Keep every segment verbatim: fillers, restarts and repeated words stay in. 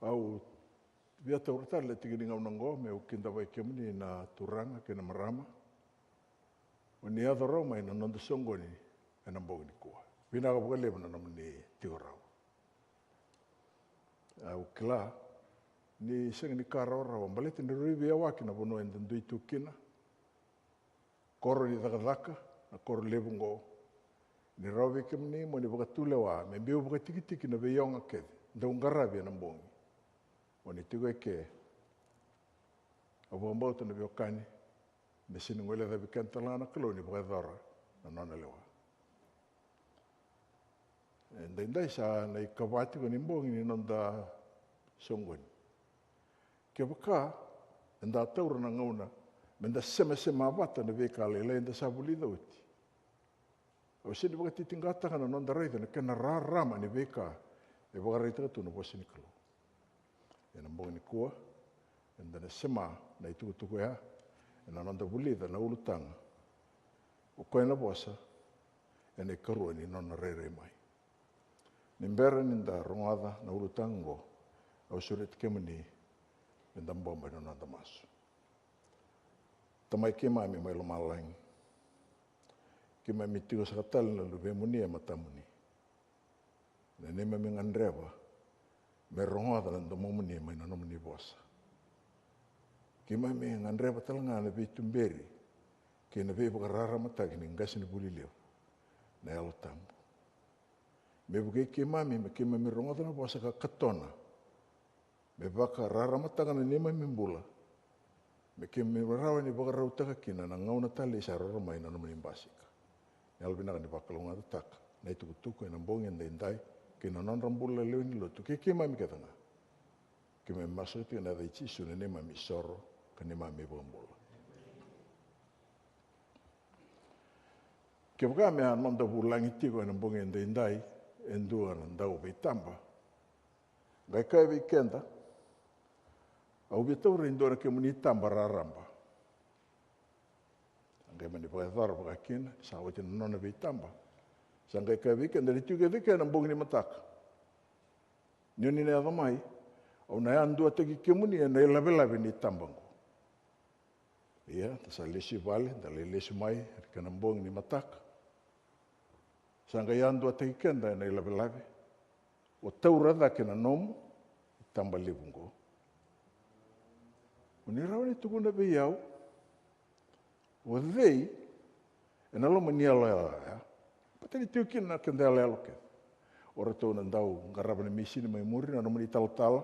Au via taura tale na tiki ni gauna oqo meu kidavaki kemuni na turaga kei na marama. O ni yaco rawa mai na noda soqoni ena bogi nikua. Vinaka vakalevu na nomuni tiko rawa. Au kila ni sega ni ka rawarawa baleta ni rui veiyawaki na vanua eda dui tu kina. Koro ni cakacaka, na koro levu oqo. Ni rawa vei kemuni mo ni vakatulewa me biu vakatikitiki na veioga kece dau qaravi ena bogi. O ni tiko eke, au vakabauta na veiwekani me sega ni guilecavi keda tale ga na Kalou ni vakayacora na nona lewa. E daidai sa na ikava tiko ni bogi ni noda soqoni. Kevaka eda taura na gauna meda semasema vata na veika lailai eda sa vulica oti, au sega ni vakatitiqataka na noda raica na kena rarama ni veika e vakaraitaka tu na vosa ni Kalou. Ena bogi nikua eda na sema na itukutuku oya ena noda vulica na ulutaga, o koya na vosa, ena ikarua ni nona rairai mai. Ni bera ni da rogoca na ulutaga oqo, au sureti kemuni meda bobo ena noda masu. Tamai keimami mai lomalagi, keimami tiko saka tale na luvemuni e matamuni. Na neimami gadreva me rogoca na domomuni mai na nomuni vosa. Keimami gadreva tale ga na veituberi kei na veivakararamataki ni qasenivuli levu na Yalo Tabu. Me vukei keimami me keimami rogoca na vosa ka katona, me vakararamataka na neimami bula, me keimami rawa ni vakarautaka kina na gauna talei sa roro mai na nomuni basika. Yalovinaka ni vakalougatataka na itukutuku ena bogi edaidai kei na nodra bula lewe ni lotu kei keimami kece ga. Keimami masu tiko ena yaca i Jisu na neimami isoro ka neimami iVakabula. Kevaka me a noda vulagi tiko ena bogi edaidai e dua na dauveitaba, qai kaya vei keda, au via taura e dua na kemuni taba raraba. A qai mani vakayacora vaka kina, sa oti na nona veitaba. Sa qai kaya vei keda ni tiko kece ena bogi ni mataka, ni oni na yaco mai, au na yaduataki kemuni ena ilavelave ni taba oqo. Ia, da sa lesu i vale, da lai lesu mai ena kena bogi ni mataka. Sa qai yaduataki keda ena ilavelave. O taura cake na nomu itaba levu oqo. O ni rawa ni tukuna vei au, o cei ena loma ni yaloyalo oya? Baleta ni tiko kina na keda yaloyalo kece. O ratou na dau qarava na misini mai muri na nomuni talatala.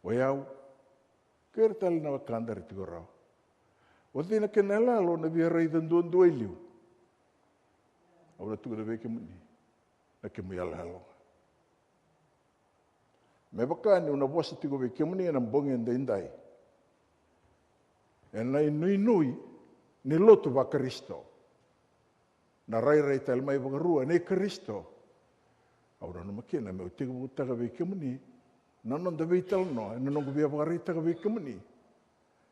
O yau kei ira tale na wekada era tiko rawa. O cei na kena yaloyalo na via raica duadua e liu? Au na tukuna vei kemuni na kemu yaloyalo ga. Me vaka niu na vosa tiko vei kemuni ena bogi edaidai, ena inuinui ni lotu vaKarisito, na rairai tale mai vakarua nei Karisito. Au nanuma kina meu tekivutaka vei kemuni na noda veitalanoa ena noqu via vakaraitaka vei kemuni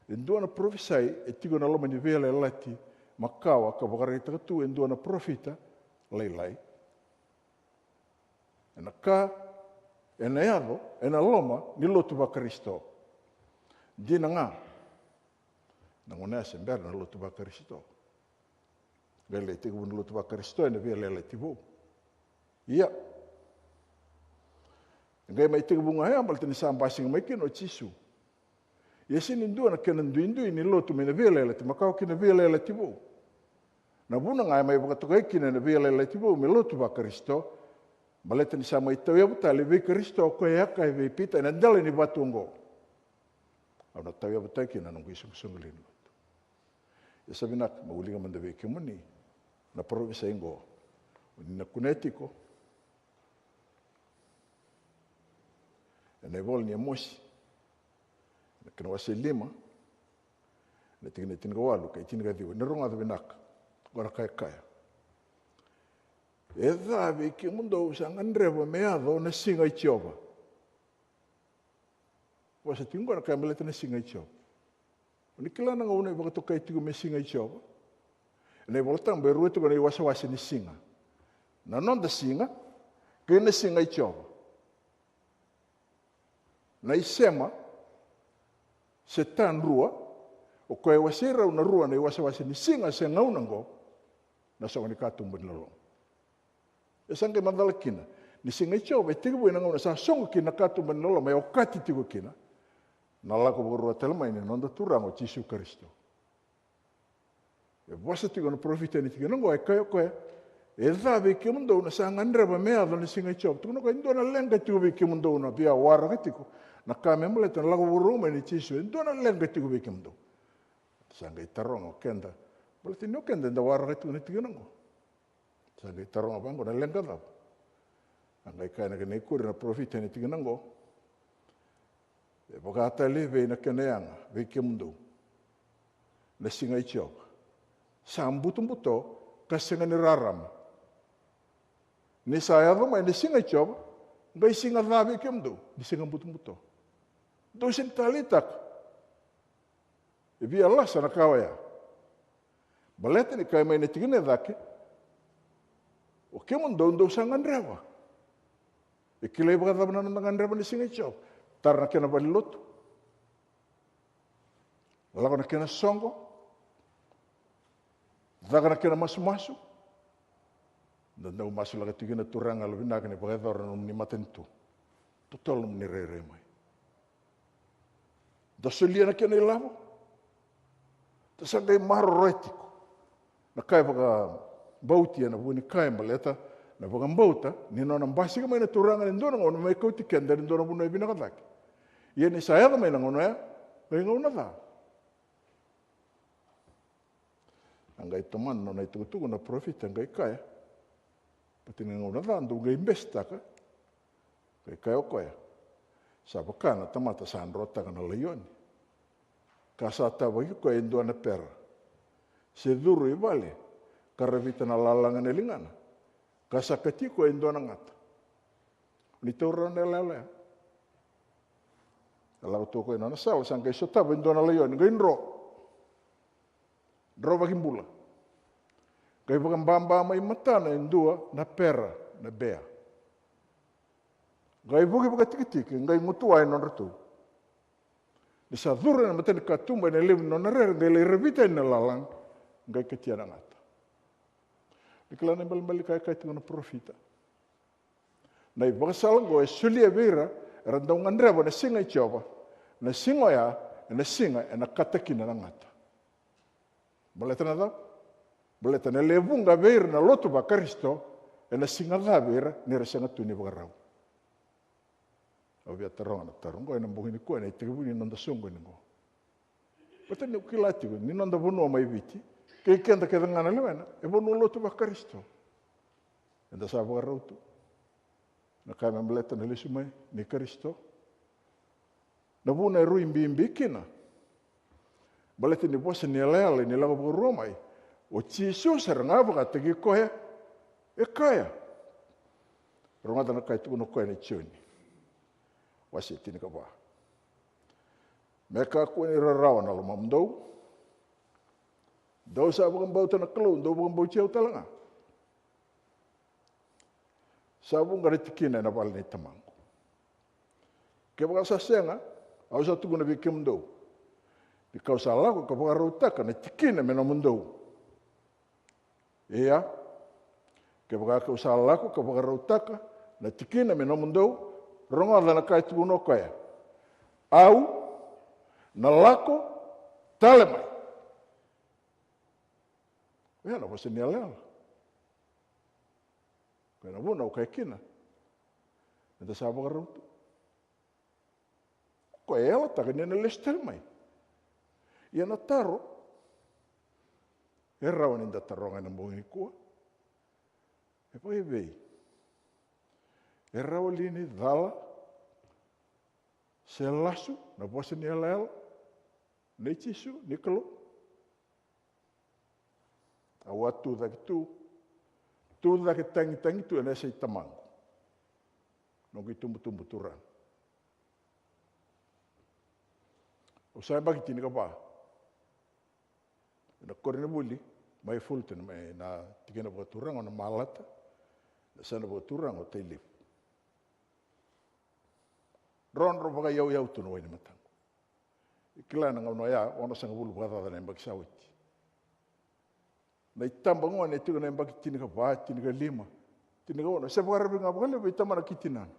e dua na parofisai e tiko ena loma ni Veiyalayalati Makawa ka vakaraitaka tu e dua na parofita lailai. Ena ka ena yaco ena loma ni lotu vaKarisito. Dina ga, na gauna ya se bera na lotu vaKarisito. Qai lai tekivu na lotu vaKarisito ena Veiyalayalati Vou. Ia, e qai mai tekivu ga ya baleta ni sa basika mai kina o Jisu. Ia sega ni dua na kena duidui ni lotu mai na Veiyalayalati Makawa ki na Veiyalayalati Vou. Na vuna ga e mai vakatokai kina ena Veiyalayalati Vou me lotu vaKarisito, baleta ni sa mai tauyavu tale vei Karisito o koya e a kaya vei Pita ena dela ni vatu oqo, au na tauyavutaki kina na noqu isoqosoqo lewe ni lotu. Ia sa vinaka meu wilika mada vei kemuni na parofisai oqo. O ni na kunea tiko ena ivola ni Emosi, na kena wase lima, na tikina e tinikawalu kei tinikaciwa. Ni rogoca vinaka oqo na ka e kaya. E ca vei kemudou sa gadreva me yaco na siga i Jiova. Vosa tiko oqo na ka e baleta na siga i Jiova. O ni kila na gauna e vakatokai tiko me siga i Jiova? Ena iVolatabu e rua tiko na iwasewase ni siga. Na noda siga kei na siga i Jiova. Na isema se tadrua, o koya e wasei rau na rua na iwasewase ni siga se gauna oqo, na sogo ni katuba ni loloma. E sa qai macala kina ni siga i Jiova e tekivu ena gauna sa sogo kina na katuba ni loloma, e okati tiko kina na lako vakarua tale mai ni noda Turaga o Jisu Karisito. E vosa tiko na parofita ena tikina oqo, e kaya o koya, e ca vei kemudou na sa gadreva me yaco na siga i Jiova. Tukuna o koya, e dua na leqa tiko vei kemudou na via waraka tiko na ka me baleta na lako vakarua mai nei Jisu. E dua na leqa tiko vei kemudou. Sa qai taroga o keda, baleta ni o keda eda waraka tiko na tikina oqo. Sa qai taroga vaqo, na leqa cava? A qai kaya na kena ikuri na parofita ena tikina oqo, e vaka tale vei na kena yaga vei kemudou na siga i Jiova, sa butobuto ka sega ni rarama. Ni sa yaco mai na siga i Jiova, qai siga ca vei kemudou, ni siga butobuto. Dou sega ni taleitaka e via lasa na ka oya. Baleta ni kaya mai na tikina e cake, o kemudou dou sa gadreva. E kilai vakacava na noda gadreva na siga i Jiova? Tara na kena valenilotu, lako na kena soqo, caka na kena masumasu. Da dau masulaka tiko kina, Turaga, yalovinaka ni vakayacora na nomuni matanitu. Totolo nomuni rairai mai. Da solia na kena ilavo. Da sa qai maroroya tiko na ka e vakabauti ena vuku ni ka e baleta na vakabauta ni nona basika mai na Turaga ena dua na gauna me mai kauti keda ena dua na vanua e vinaka cake. Ia ni sa yaco mai na gauna oya, qai gauna ca. A qai tomana na nona itukutuku na parofita, qai kaya, baleta ni gauna ca, dou qai besetaka. Qai kaya o koya, sa vaka na tamata sa drotaka na laioni, ka sa tavaki koya e dua na pera, se curu i vale ka ravita na lalaga ena ligana, ka sa kati koya e dua na gata. Ni taura na yalayala ya. E lako tu o koya ena nona sala, sa qai sotava e dua na laioni, qai dro. Dro vakibula. Qai vakababa mai matana e dua na pera na bea. Qai vuki vakatikitiki, qai gutuwa e nodratou. Ni sa curu ena mata ni katuba ena levu ni nona rere, qai lai ravita yani na lalaga, qai katia na gata. Ni kila na ibalebale ni ka e kaya tiko na parofita. Na ivakasala oqo e solia vei ira era dau gadreva na siga i Jiova, na siga oya ena siga ena kata kina na gata. Baleta na cava? Baleta na lewe vuqa vei ira na lotu vaKarisito ena siga ca vei ira ni ra sega tu ni vakarau. Au via taroga na taro oqo ena bogi nikua, ena itekivu ni noda soqoni oqo. Baleta niu kila tiko ni noda vanua mai Viti, kei keda kece ga na lewena, e vanua lotu vaKarisito. Eda sa vakarau tu. Na ka me baleta na lesu mai nei Karisito. Na vuna e rui bibi kina, baleta ni vosa ni yalayala ni lako vakarua mai, o Jisu sara ga vakataki koya e kaya. Rogoca na ka e tukuna o koya ena Joni wase tinikava. Me kakua ni rarawa na lomamudou. Dou sa vakabauta na Kalou, dou vakabauti au tale ga. Sa vuqa na tikina ena vale nei Tamaqu. Kevaka sa sega, au sa tukuna vei kemudou ni kau sa lako ka vakarautaka na tikina me nomudou. Ia, kevaka kau sa lako ka vakarautaka na tikina me nomudou, rogoca na ka e tukuna o koya. Au na lako tale mai. Oya na vosa ni yalayala. Koya na vuna au kaya kina, eda sa vakarau tu. Koya e yalataka ni na lesu tale mai. Ia na taro e rawa ni da taroga ena bogi nikua, e vakaevei? E rawa li ni cala se lasu na vosa ni yalayala nei Jisu ni Kalou? Au a tu cake tu, tu cake tagitagi tu ena yasai Tamaqu, noqu itubutubu turaga. Au sa yabaki tinikava ena koronivuli mai Fulton, mai na tikina vakaturaga o Namalata, na yasana vakaturaga o Tailevu. Drodro vakaiyauyau tu na wai ni mataqu. E kila na gauna oya, onosagavulu vakacaca na yabaki sa oti. Na itabagone e tiko na yabaki tinikava, tinikalima, tinikaono, se vakararavi ga vakalevu vei tamana kei tinana.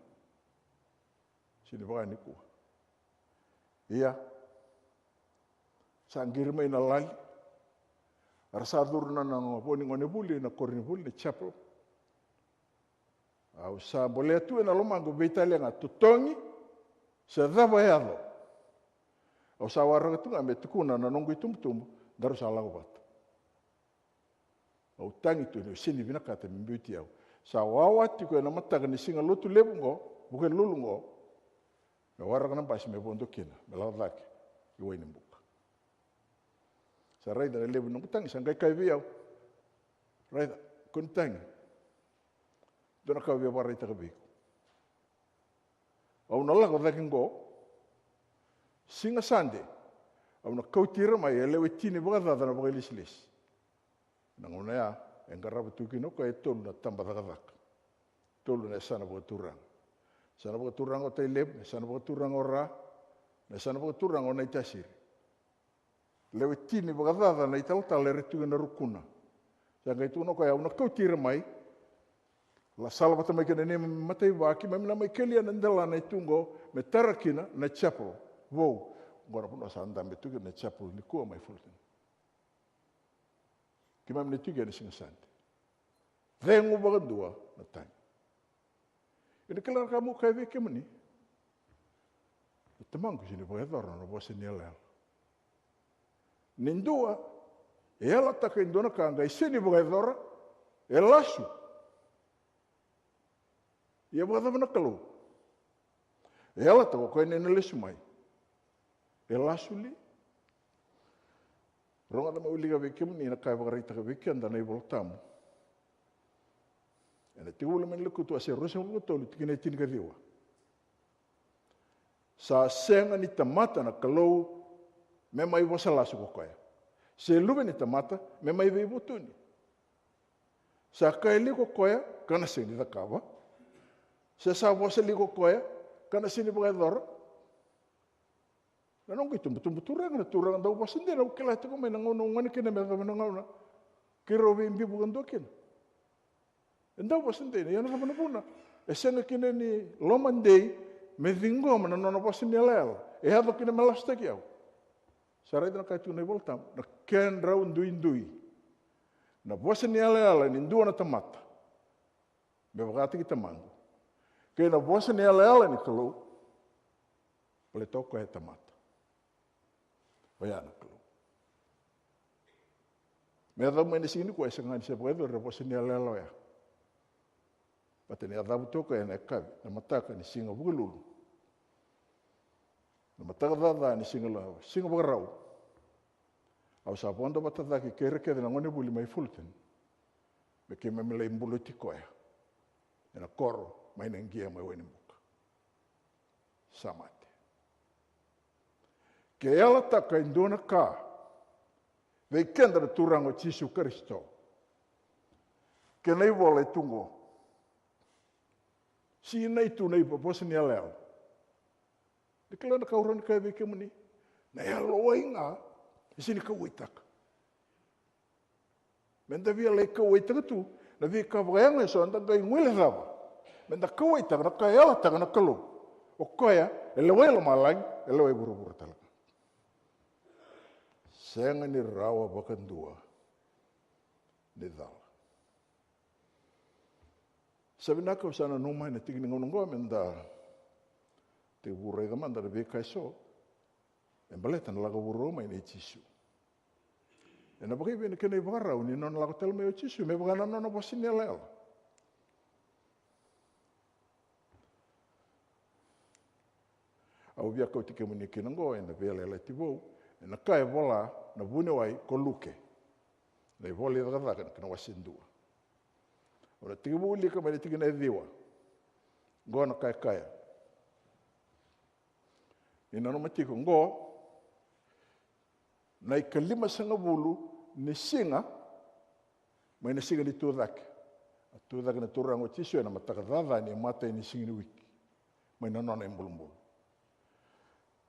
Sega ni vaka nikua. Ia, sa qiri mai na lali. Era sa curu na, na vo ni gonevuli, na koronivuli, na chapel. Au sa bolea tu ena lomaqu, veitalia ga, totogi se cava e yaco. Au sa waraka tu ga me tukuna na noqu itubutubu, daru sa lako vata. Au tagi tu niu sega ni vinakata me biuti au. Sa wawa tiko ena mataka ni siga Lotulevu qo, Vukelulu qo, me waraka na basi me vodo kina, me lako cake i Wainibuka. Sa raica na levu ni noqu tagi, sa qai kaya vei au, "Raica, ko ni tagi. Dua na ka au via vakaraitaka vei iko. Au na lako cake qo, siga Sade, au na kauti ira mai e lewe tini vakacaca na vakailesilesi." Na gauna ya, e qarava tu kina o koya e tolu na tabacakacaka. Tolu na yasana vakaturaga. Yasana vakaturaga o Tailevu, na yasana vakaturaga o Ra, na yasana vakaturaga o Naitasiri. Lewe tini vakacaca na italatala era tu ena rukuna. Sa qai tukuna o koya, "Au na kauti ira mai. La sala vata mai kei na neimami mataiva, keimami na mai kelia na delana e tu qo me tara kina na chapel vou." Qo na vanua sa dabe tu kina na chapel nikua mai Fullerton. Keimami na tiko ena siga Sade. Cegu vakadua na tagi. Ia ni kila na ka meu kaya vei kemuni. Na tamaqu sega ni vakayacora na vosa ni yalayala. Ni dua e yalataka e dua na ka qai sega ni vakayacora, e lasu. Ia vakacava na Kalou? E yalataka o koya ni na lesu mai, e lasu li? Rogoca meu wilika vei kemuni na ka e vakaraitaka vei keda na iVola Tabu. Ena Tekivutaki mai na Lekutu, wase ruasagavulu ka tolu, tikina e tinikaciwa. Sa sega ni tamata na Kalou me mai vosa lasu ko koya, se luve ni tamata me mai veivutuni. Sa kaya li ko koya ka na sega ni cakava? Se sa vosa li ko koya ka na sega ni vakayacora? Na noqu itubutubu turaga, na turaga dau vosa dina, au kila tiko mai na gauna au gone kina me yacova na gauna keirau veibi vakadua kina. E dau vosa dina, ia na cava na vuna? E sega kina ni lomadei me ciqoma na nona vosa ni yalayala. E yaco kina me lasutaki au. Sa raica na ka e tukuna na iVola Tabu, na kedrau duidui na vosa ni yalayala ni dua na tamata me vakataki tamaqu, kei na vosa ni yalayala ni Kalou, baleta o koya e tamata, oya na Kalou. Me yacova mai na siga nikua, e sega ni se vakayacori na vosa ni yalayala oya. Baleta ni a cavuta o koya ena yakavi, na mataka ni siga Vukelulu, na mataka caca ni siga Lo-, siga Vakarau. Au sa vodo vata cake kei ira kece na gonevuli mai Fullerton me keimami lai buluti koya ena koro mai na qia mai Wainibuka. Sa mate. Ke yalataka e dua na ka vei keda na Turaga o Jisu Karisito, kei na ivola e tu qo, sinai tu na ivosa ni yalayala. Ni kila na ka au rawa ni kaya vei kemuni, na yalowai ga e sega ni kauwaitaka. Meda via lai kauwaitaka tu na veika vakayago eso, eda qai guilecava meda kauwaitaka na ka e yalataka na Kalou. O koya e lewai lomalagi, e lewai vuravura tale ga. Sega ni rawa vakadua ni cala. Sa vinaka, au sa nanuma ena tiki ni gauna oqo meda tekivu raica mada na veika eso e baleta na lako vuravura mai nei Jisu. Ena vakaivei na kena ivakarau ni nona lako tale mai o Jisu me vaka na nona vosa ni yalayala? Au via kauti kemuni kina oqo ena Veiyalayalati Vou, ena ka e vola na vuniwai ko Luke, na ivola i Cakacaka, na kena wase dua. Au na tekivu wilika mai na tikina e ciwa. Oqo na ka e kaya. Ni nanuma tiko oqo, na ikalimasagavulu ni siga mai na siga ni tucake. A tucake na Turaga o Jisu ena mataka caca ni imatai ni siga ni wiki mai na nona ibulubulu.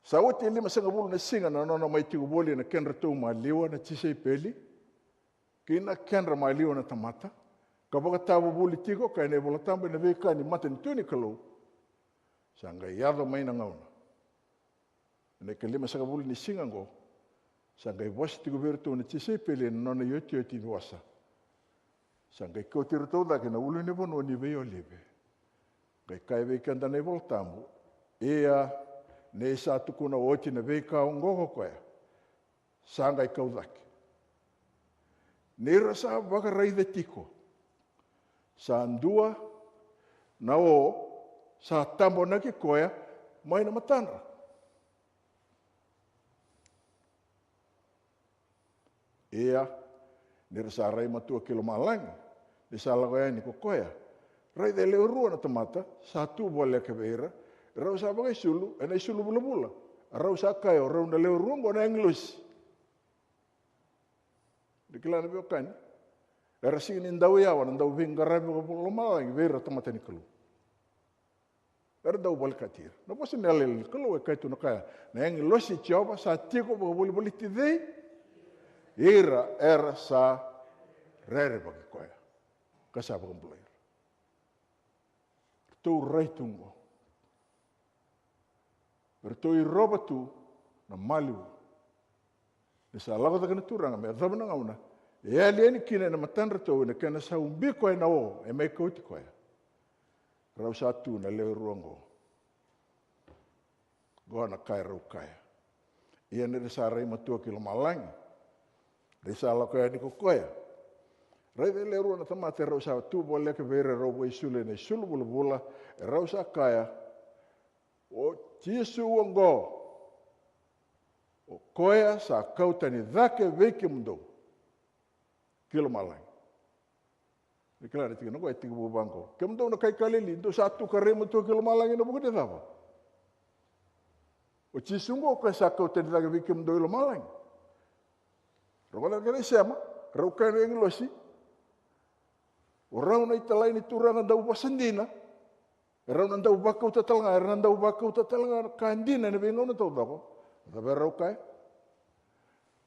Sa oti e limasagavulu na siga na nona mai tiko voli na kedratou maliwa na tisaipeli kei na kedra maliwa na tamata, ka vakatavuvuli tiko, kaya na iVolatabu, ena veika ni matanitu ni Kalou. Sa qai yaco mai na gauna, ena ikalimasagavulu ni siga oqo, sa qai vosa tiko vei iratou na tisaipeli ena nona iotioti ni vosa. Sa qai kauti iratou cake na ulunivanua ni Veiolive. Qai kaya vei keda na iVolatabu, ia, ni sa tukuna oti na veika oqo ko koya, sa qai kau cake. Ni ra sa vakaraica tiko, sa dua na o sa tabonaki koya mai na matadra. Ia, ni ra sa rai matua ki lomalagi, ni sa lako yani ko koya, raica e lewe rua na tamata sa tu voleka vei ira, e rau sa vakaisulu ena isulu vulavula. A rau sa kaya, o rau na lewe rua oqo na agilosi. Ni kila na veiwekani, era sega ni dau yawa na dau veiqaravi vakalomalagi vei ira tamata ni Kalou. Era dau volekati ira. Na vosa ni yalayala ni Kalou e kaya tu na kaya, na agilosi i Jiova sa tiko vakavolivoliti cei? Ira era sa rerevaki koya ka sa vakabulai ira. Ratou rai tu oqo. Ratou irova tu na maliwa. Ni sa lako cake na Turaga me yacova na gauna e yali yani kina ena matadratou, ena kena sa ubi koya na o e mai kauti koya, rau sa tu na lewe rua oqo. Oqo na ka e rau kaya. Ia, ni ra sa rai matua ki lomalagi, ni sa lako yani ko koya, raica e lewe rua na tamata e rau sa tu voleka vei ira, e rau vakaisulu ena isulu vulavula, e rau sa kaya, o Jisu oqo, o koya sa kau tani cake vei kemudou ki lomalagi. Ni kila na tikina oqo e tekivu vaqo. Kemudou na kai Kalili, dou sa tu ka rai matua ki lomalagi ena vuku ni cava? O Jisu oqo o koya sa kau tani cake vei kemudou i lomalagi. Rogoca na kena isema, rau kaya na agilosi, o rau na italai ni Turaga dau vosa dina. E rau na dau vakauta tale ga, era na dau vakauta tale ga na ka dina ena veigauna taucoko. Cava e rau kaya?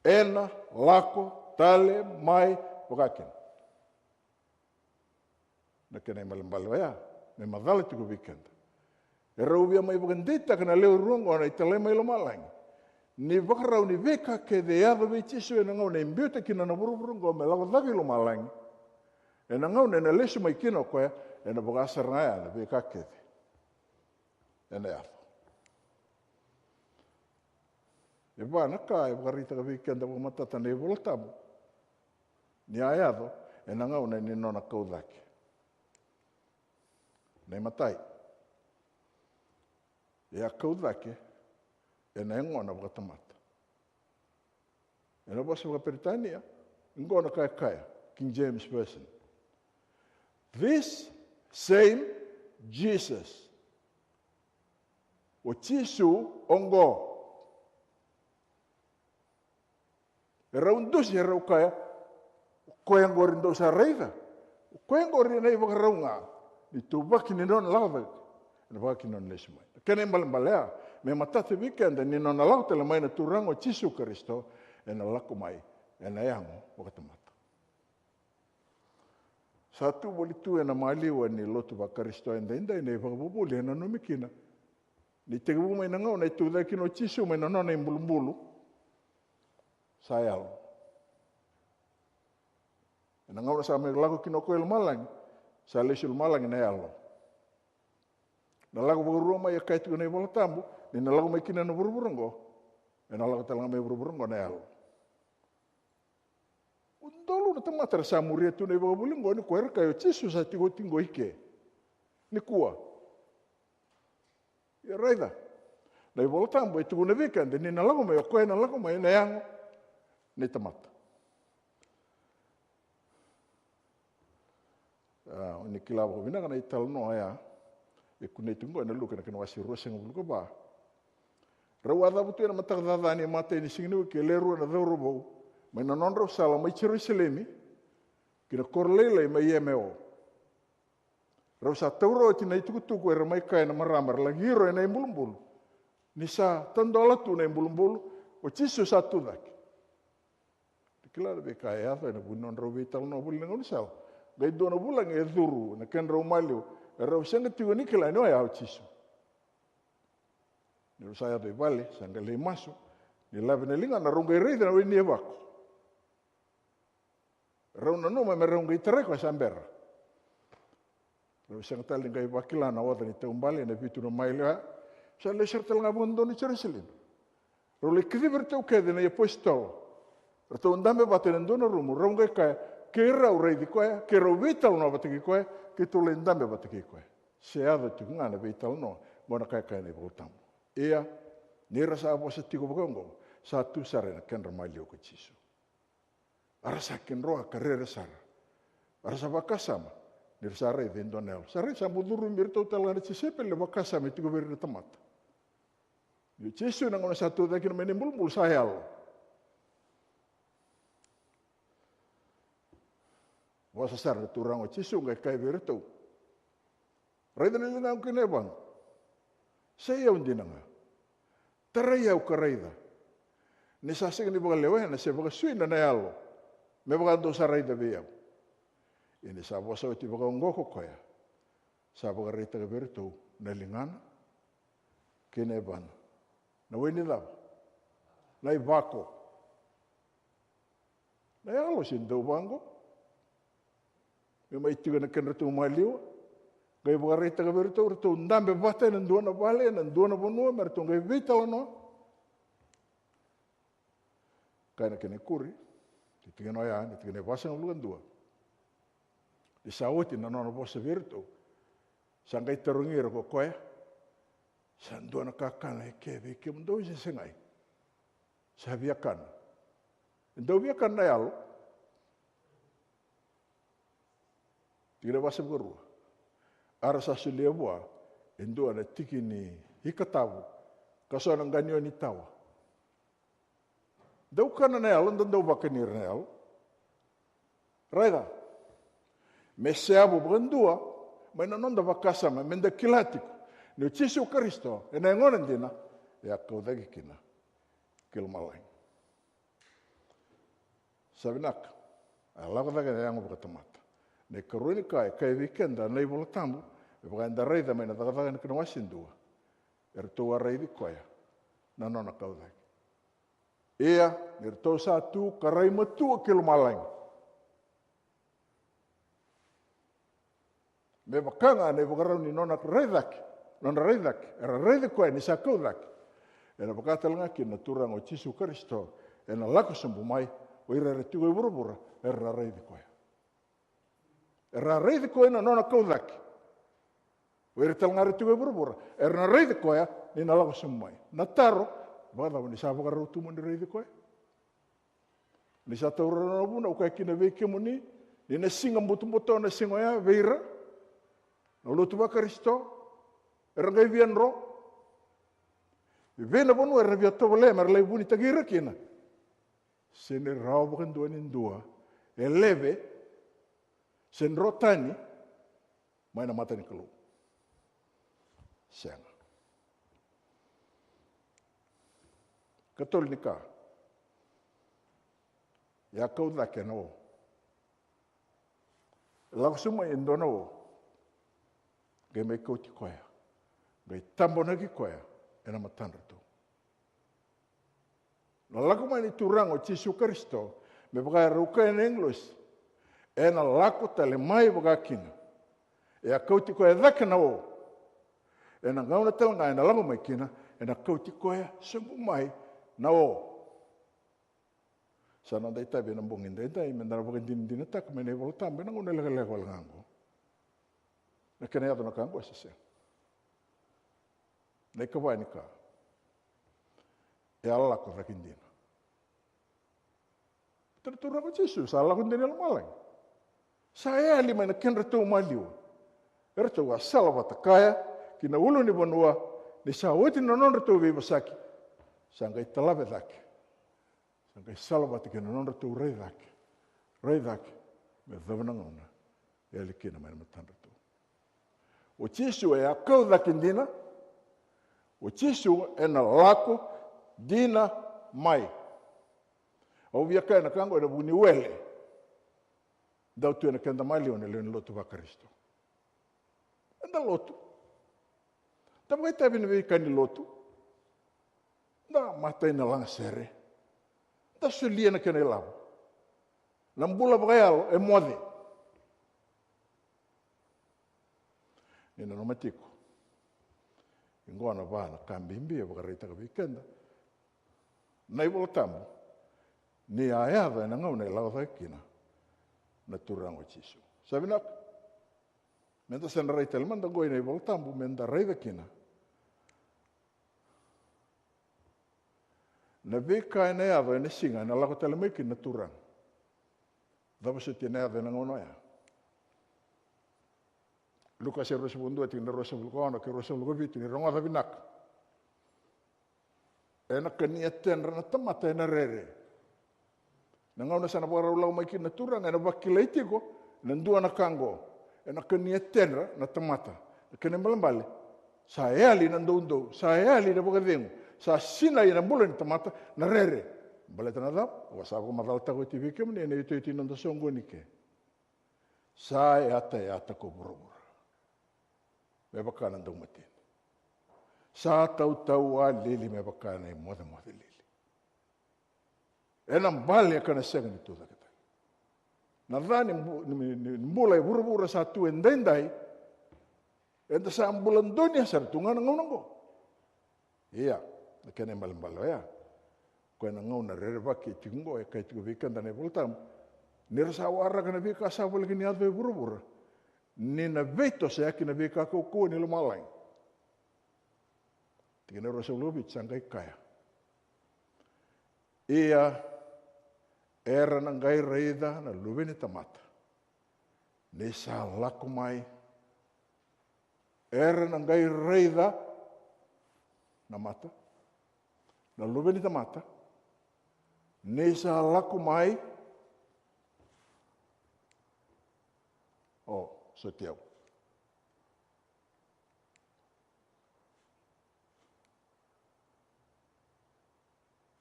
Ena lako tale mai vakakina. Na kena ibalebale oya me macala tiko vei keda. E rau via mai vakadeitaka na lewe rua oqo na italai mai lomalagi ni vakarau ni veika kece e yaco vei Jisu ena gauna e biuta kina na vuravura oqo me lako cake i lomalagi. Ena gauna ena lesu mai kina o koya, ena vaka sara ga ya na veika kece ena yaco. E va na ka e vakaraitaka vei keda vakamatata na iVolatabu ni a yaco ena gauna ni nona kau cake. Na imatai, e a kau cake ena yagona vakatamata. Ena vosa vakaPeritania, oqo na ka e kaya, King James Version. This same Jesus. O Jisu oqo. E rau dusi, e rau kaya, o koya oqori dou sa raica. O koya oqori na ivakarau ga ni tuvaki ni nona lako cake, ena vaka ki nona lesu mai. Na kena ibalebale ya me matata vei keda ni nona lako tale mai na Turaga o Jisu Karisito, ena lako mai ena yago vakatamata. Sa tu voli tu ena maliwa ni lotu vaKarisito edaidai na ivakavuvuli e nanumi kina ni tekivu mai na gauna e tucake kina o Jisu mai na nona ibulubulu, sa yalo. Ena gauna sa mai lako kina o koya i lomalagi, sa lesu i lomalagi na yalo. Na lako vakarua mai e kaya tiko na iVolatabu ni na lako mai kina na vuravura oqo, ena lako tale ga mai vuravura oqo na yalo. Udolu na tamata era sa muria tu na ivakavuvuli oqo ni koya era kaya o Jisu sa tiko oti oqo i ke nikua. Ia raica, na iVolatabu e tukuna vei keda ni na lako mai o koya, na lako mai ena yago ni tamata. A, o ni kila vakavinaka na italanoa ya e kunei tu oqo ena Luke na kena wase ruasagavulu ka va. Rau a cavutu ena mataka caca ni imatai ni siga ni wiki e lewe rua na cauravou mai na nodrau sala mai Jerusalemi ki na koro lailai mai Emeo. Rau sa taura oti na itukutuku era mai kaya na marama era laki iro ena ibulubulu. Ni sa tadola tu na ibulubulu, o Jisu sa tu cake. Ni kila na veika e yaco ena vuku ni nodrau veitalanoa voli na gaunisala. Qai dua na vulagi e curu ena kedrau maliwa, erau sega tiko ni kila ni oya o Jisu. Ni rau sa yaco i vale, sa qai lai masu, ni lave na ligana, rau qai raica na waini e vako. Rau nanuma me rau qai tarai koya sa bera. Rau sega tale ni qai vakila na oca ni taubale ena vitu na maile oya. Sa lesu sara tale ga vakadodonu i Jerusalemi. Rau lai kacivi iratou kece na iapositolo. Ratou dabe vata ena dua na rumu, rau qai kaya, keirau raici koya, keirau veitalanoa vata kei koya, keitou lai dabe vata kei koya. Se yaco tiko ga na veitalanoa, qo na ka e kaya na iVola Tabu. Ia, ni ra sa vosa tiko vakaoqo, sa tu sara ena kedra maliwa ko Jisu. A ra sa kidroa ka rere sara. A ra sa vakasama ni ra sa raica e dua na yalo. Sa raica sa bau curumi iratou tale ga na tisaipeli na vakasama e tiko vei ira na tamata. Ni o Jisu na gauna sa tu cake kina mai na ibulubulu sa yalo. Vosa sara na Turaga o Jisu qai kaya vei iratou, raica na ligaqu kei na yavaqu. Sa i au dina ga. Tarai au ka raica. Ni sa sega ni vakalewena se vakasuina na yalo me vaka dou sa raica vei au. Ia ni sa vosa oti vakaoqo ko koya, sa vakaraitaka vei iratou na ligana kei na yavana. Na waini cava? Na ivako. Na yalo se dau vaqo. Me mai tiko ena kedratou maliwa. Qai vakaraitaka vei iratou, ratou dabe vata ena dua na vale, ena dua na vanua, me ratou qai veitalanoa. Kaya na kena ikuri, ni tikina oya, ni tikina e vasagavulu ka dua. Ni sa oti na nona vosa vei iratou, sa qai tarogi ira ko koya, sa dua na kakana e ke vei kemudou se segai? Sa via kana. E dau via kana na yalo. Tikina e vasagavulukarua. A ra sa solia vua e dua na tiki ni ikatavu ka so na qanioni tawa. Dau kana na yalo, da dau vakani ira na yalo. Raica, me seavu vakadua mai na noda vakasama, me da kila tiko ni o Jisu Karisito ena yagona dina e a kau cake kina ki lomalagi. Sa vinaka, a lako cake na yago vakatamata. Na ikarua ni ka e kaya vei keda na iVola Tabu, me vaka eda raica mai na Cakacaka na kena wase dua, eratou a raici koya na nona kau cake. Ia ni ratou sa tu ka rai matua ki lomalagi. Me vaka ga na ivakarau ni nona rai cake, nona rai cake, era raici koya ni sa kau cake. Ena vaka tale ga kina na Turaga o Jisu Karisito, ena lako sobu mai, o ira era tiko e vuravura era na raici koya. Era a raici koya na nona kau cake. O ira tale ga era tiko e vuravura era na raici koya ni na lako sobu mai. Na taro, vakacava ni sa vakarau tu mo ni raici koya? Ni sa taura na vuna au kaya kina vei kemuni, ni na siga butobuto na siga oya vei ira na lotu vaKarisito, era qai via dro. Vei na vanua era via tovolea mera lai vunitaki ira kina. Se ni rawa vakadua ni dua e leve se dro tani mai na mata ni Kalou. Sega. Katolu ni ka, e a kau cake na o. Lako sobu mai e dua na o, qai mai kauti koya, qai tabonaki koya ena matadratou. Na lako mai ni Turaga o Jisu Karisito, me vaka e rau kaya na agilosi, ena lako tale mai vaka kina. E a kauti koya cake na o. Ena gauna tale ga ena lako mai kina, ena kauti koya sobu mai na o. Sa noda itavi ena bogi edaidai, me da na vakadinadinataka mai na iVola Tabu ena gauna lekaleka wale ga oqo. Na kena yaco na ka oqo se sega? Na ikava ni ka, e a lako cake dina. Baleta na Turaga o Jisu sa lako dina i lomalagi. Sa yali mai na kedratou maliwa. Eratou a salavata kaya ki na ulunivanua, ni sa oti na nodratou veivosaki, sa qai talave cake. Sa qai salavata kei na nodratou rai cake, rai cake me yacova na gauna e yali kina mai na matadratou. O Jisu e a kau cake dina, O Jisu ena lako dina mai. Au via kaya na ka oqo ena vuku ni wele. Dau tu ena keda maliwa na lewe ni lotu vaKarisito. Eda lotu. Da vakaitavi na veika ni lotu. Da matai na lagasere. Da solia na kena ilavo. Na bula vakayalo e moce. Ni nanuma tiko. Oqo na va na ka bibi e vakaraitaka vei keda na iVola Tabu. Ni a yaco ena gauna e lako cake kina na Turaga o Jisu. Sa vinaka. Meda sa na rai tale mada oqo ena iVola Tabu, meda raica kina na veika ena yaco ena siga ena lako tale mai kina na Turaga. Cava soti ena yaco ena gauna oya? Luke wase ruasagavulu ka dua, tikina ruasagavulu ka ono kei ruasagavulu ka vitu, ni rogoca vinaka. Ena kania tedra na tamata ena rere. Na gauna sa na vakarau lako mai kina na Turaga, ena vakilai tiko na dua na ka oqo. Ena kania tedra na tamata. Na kena ibalebale, sa yali na doudou, sa yali na vakacegu, sa sinai ena bula ni tamata na rere. Baleta na cava? Au sa vakamacalataka oti vei kemuni ena iotioti ni noda soqoni ke. Sa yatayata ko vuravura me vaka na daumateni. Sa tautauwalili me vaka na imocemoce lili. Ena bale ka na sega ni tucake tale. Na ca ni bu-, ni, ni, ni bula e vuravura sa tu edaidai, eda sa bula donuya sara tu ga na gauna oqo. Ia, na kena ibalebale oya, koya na gauna rerevaki e tiko oqo, e kaya tiko vei keda na iVola Tabu, ni ra sa waraka na veika sa voleka ni yaco e vuravura, ni na veitosoyaki na veika kaukauwa ni lomalagi. Tikina e ruasagavulu ka vitu sa qai kaya: Ia, era na qai raica na Luve ni tamata ni sa lako mai. Era na qai raica na mata, na Luve ni tamata ni sa lako mai. O, soti au.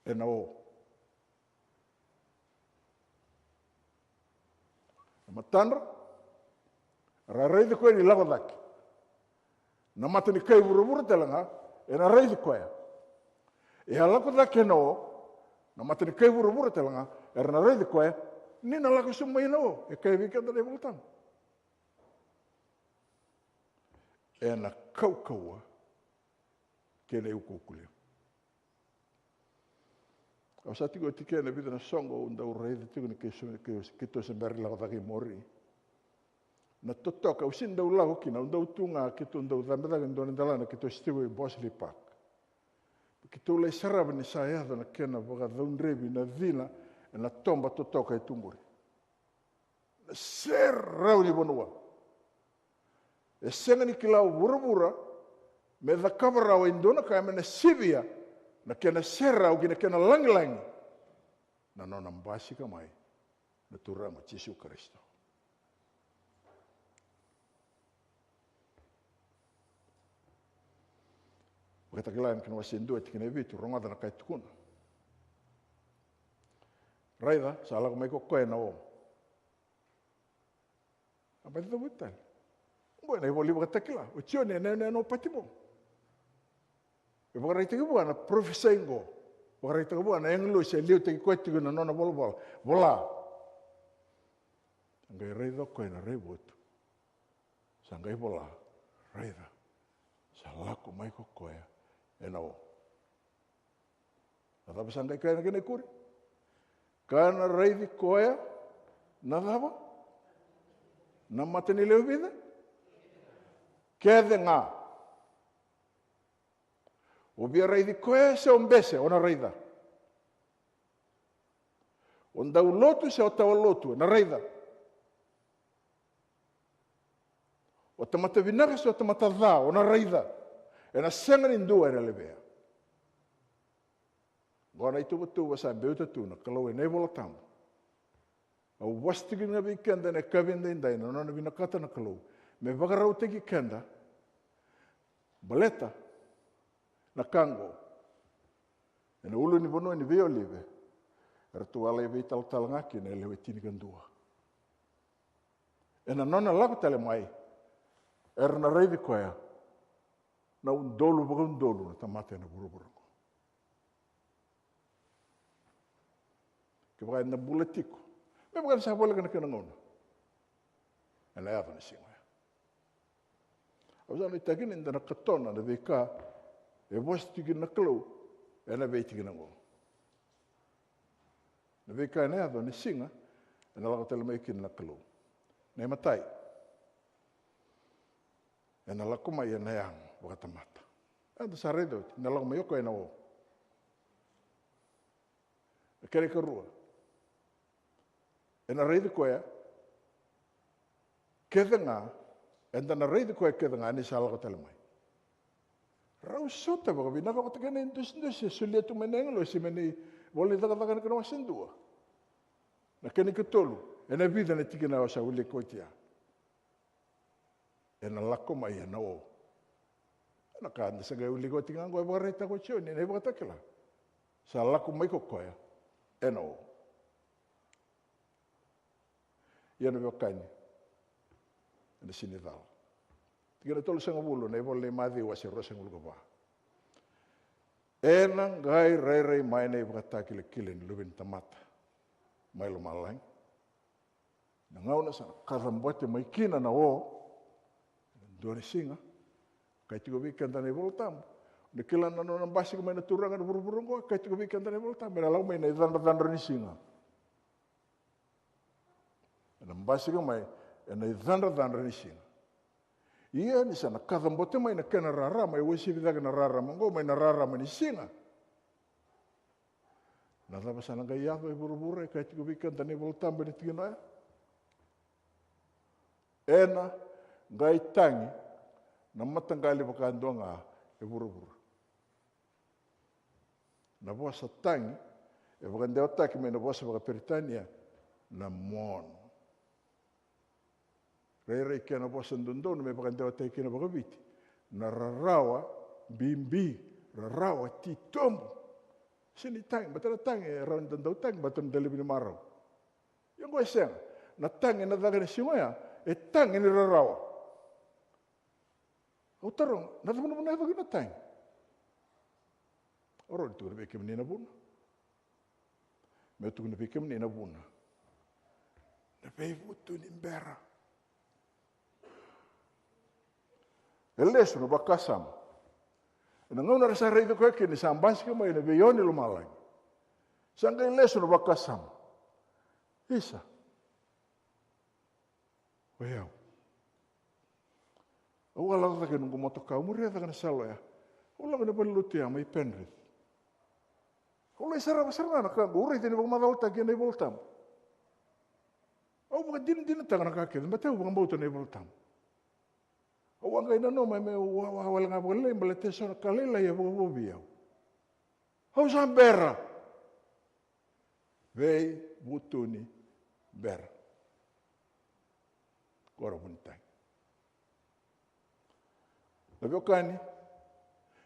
Ena o. Na matadra, ra raici koya ni lako cake. Na mata ni kai vuravura tale ga, ena raici koya. E a lako cake ena o, na mata ni kai vuravura tale ga, era na raici koya, ni na lako sobu mai ena o, e kaya vei keda na iVola Tabu. Ena kaukauwa kei na iukuuku levu. Au sa tiko oti kei na vica na soqo au dau raica tiko ni keitou se, kei, keitou se bera ni lako cake i muri. Na totoka, au sega ni dau lako kina, au dau tu ga keitou dau cabe cake e dua na delana keitou se tiko i Bossley Park. Keitou lai sarava ni sa yaco na kena vakacaudrevi na cina ena toba totoka e tu qori. Na serau ni vanua. E sega ni kila o vuravura me cakava rawa e dua na ka me na sivia na kena serau kei na kena lagilagi na nona basika mai na Turaga o Jisu Karisito. Vakatakila ena kena wase dua, tikina e vitu, rogoca na ka e tukuna. Raica, sa lako mai ko koya ena o. A baci cavuta tale. Oqo ena ivola ni Vakatakila, o Joni ena yanuyanu o Patimo. E vakaraitaki vua na parofisai oqo. Vakaraitaki vua na agilosi e liutaki koya tiko ena nona volavola. Vola. Sa qai raica o koya ena raivotu. Sa qai vola, raica, sa lako mai ko koya ena o. Na cava sa qai kaya na kena ikuri? Ka na raici koya na cava? Na mata ni lewe vica? Kece ga. O via raici koya se o bese, o na raica. O dau lotu se o tawa lotu, o na raica. O tamata vinaka se o tamata ca, o na raica. Ena sega ni dua ena levea. Oqo na ituvatuva sa biuta tu na Kalou ena iVola Tabu. Au vosa tiko ga vei keda ena yakavi edaidai na nona vinakata na Kalou me vakarautaki keda. Baleta na ka oqo. Ena ulunivanua ni veiolive, eratou a lai veitalatala ga kina e lewe tinikadua. Ena nona lako tale mai, era na raici koya na udolu vakaudolu na tamata ena vuravura oqo. Kevaka eda bula tiko, me vaka eda sa voleka na kena gauna, ena yaco na siga oya. Au sa nuitaka ni da na katona na veika e vosa tiko kina na Kalou ena veitikina oqo. Na veika ena yaco ena siga ena lako tale mai kina na Kalou. Na imatai, ena lako mai ena yago vakatamata. Eda sa raica oti, ena lako mai o koya ena o. Na kena ikarua, ena raici koya kece ga, eda na raici koya kece ga ni sa lako tale mai. Rau sota vakavinaka vata kei na idusidusi e solia tu mai na agilosi mai na ivola ni Cakacaka na kena wase dua. Na kena ikatolu, ena vica na tikina au sa wilika oti ya. Ena lako mai ena o. Ena ka eda sa qai wilika oti ga oqo e vakaraitaka o Joni ena iVakatakila. Sa lako mai ko koya ena o. Ia na veiwekani, ena siga ni cala, tikina tolusagavulu na ivola nei Maciu wase ruasagavulu ka va. Ena qai rairai mai na ivakatakilakila ni Luve ni tamata mai lomalagi. Na gauna sa na kacabote mai kina na o, ena dua na siga. Kaya tiko vei keda na iVola Tabu, na kila na nona basika mai na Turaga na vuravura oqo, kaya tiko vei keda na iVola Tabu, ena lako mai na icadrocadro ni siga. Ena basika mai ena icadrocadro ni siga. Ia ni sa na kacabote mai na kena rarama, e uasivi cake na rarama oqo mai na rarama ni siga. Na cava sa na qai yaco e vuravura, e kaya tiko vei keda na iVola Tabu ena tikina oya? Ena qai tagi na mataqali vakadua ga e vuravura. Na vosa tagi e vakadewataki mai na vosa vakaperitania na mourn. Rairai kena vosa dodonu me vakadewataki kina vakaviti, na rarawa bibi, rarawa titobu. Sega ni tagi, baleta na tagi e rawa ni da dau tagi baleta na dalivi ni marau. Ia oqo e sega. Na tagi ena caka ena siga oya e tagi ni rarawa. Au taroga, na cava na vuna e yaco kina na tagi? Au rawa ni tukuna vei kemuni na vuna. Meu tukuna vei kemuni na vuna. Na veivutuni bera. E lesu na vakasama. Ena gauna era sa raici koya kina ni sa basika mai na veiyawa ni lomalagi, sa qai lesu na vakasama. Isa. O yau, au a lako cake ena noqu motoka, au muria cake na sala oya. Au lako ena valenilotu ya mai Penrith. Au lai sarava sara ga na ka oqo, au raica ni vakamacalataki ena iVola Tabu. Au vakadinadinataka na ka kece, baleta au vakabauta na iVola Tabu. Au a qai nanuma meu wawa wale ga vakalailai baleta e so na ka lailai e vakavouvi au. Au sa bera. Veivutuni bera. Koya na vunitagi. Na veiwekani,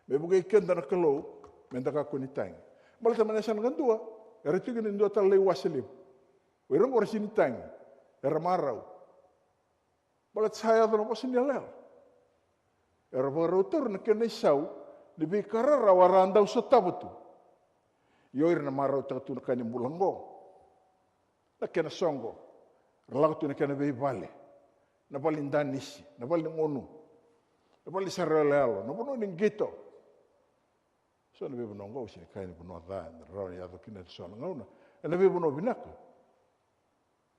me vukei keda na Kalou me da kakua ni tagi. Baleta mai na yasana kadua era tiko kina e dua tale na iwase levu. O ira oqo era sega ni tagi, era marau. Baleta sa yaco na vosa ni yalayala. Era vakarau taura na kena isau ni veika rarawa era a dau sotava tu. Ia o ira na marautaka tu na ka ni bula oqo. Na kena soqo, ra lako tu na kena veivale, na vale ni danisi, na vale ni gunu, na vale ni sara yaloyalo, na vanua ni qito. So na veivanua oqo au sega ni kaya ni vanua ca, ena rawa ni yaco kina e so na gauna ena veivanua vinaka.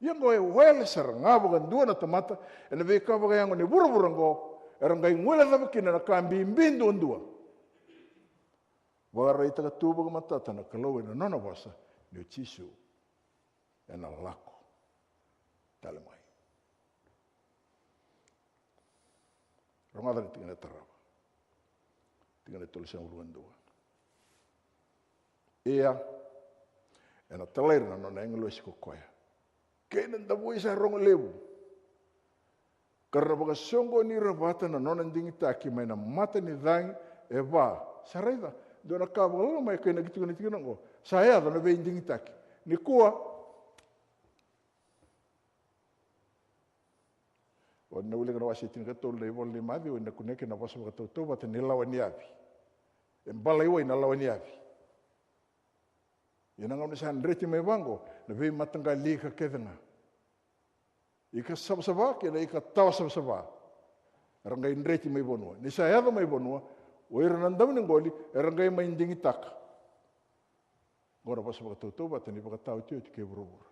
Ia oqo e wele sara ga vakadua na tamata ena veika vakayago ni vuravura oqo, era qai guilecava kina na ka bibi duadua. Vakaraitaka tu vakamatata na Kalou ena nona vosa ni o Jisu ena lako tale mai. Rogoca na tikina e tarava. Tikina e tolusagavulu ka dua. Ia ena talai ira na nona agilosi ko koya kei na davui sa rogo levu, ka ra na vakasoqoni ira vata na nona digitaki mai na mata ni cagi e va. Sa raica, dua na ka vakaloloma e kainaki tiko na tikina oqo. Sa yaco na veidigitaki. Nikua, o ni na wilika na wase tinikatolu na ivola ni Maciu, o ni na kunea kina na vosa vakatautauvata ni lawa ni yavi. E balaiwai na lawa ni yavi. Ia na gauna sa dreti mai vaqo, na veimataqali ika kece ga. Ika savasava kei na ika tawa savasava. Era qai dreti mai vanua. Ni sa yaco mai vanua, o ira na dau ni qoli, era qai mai digitaka. Qo na vosa vakatautauvata ni vakataotioti kei vuravura.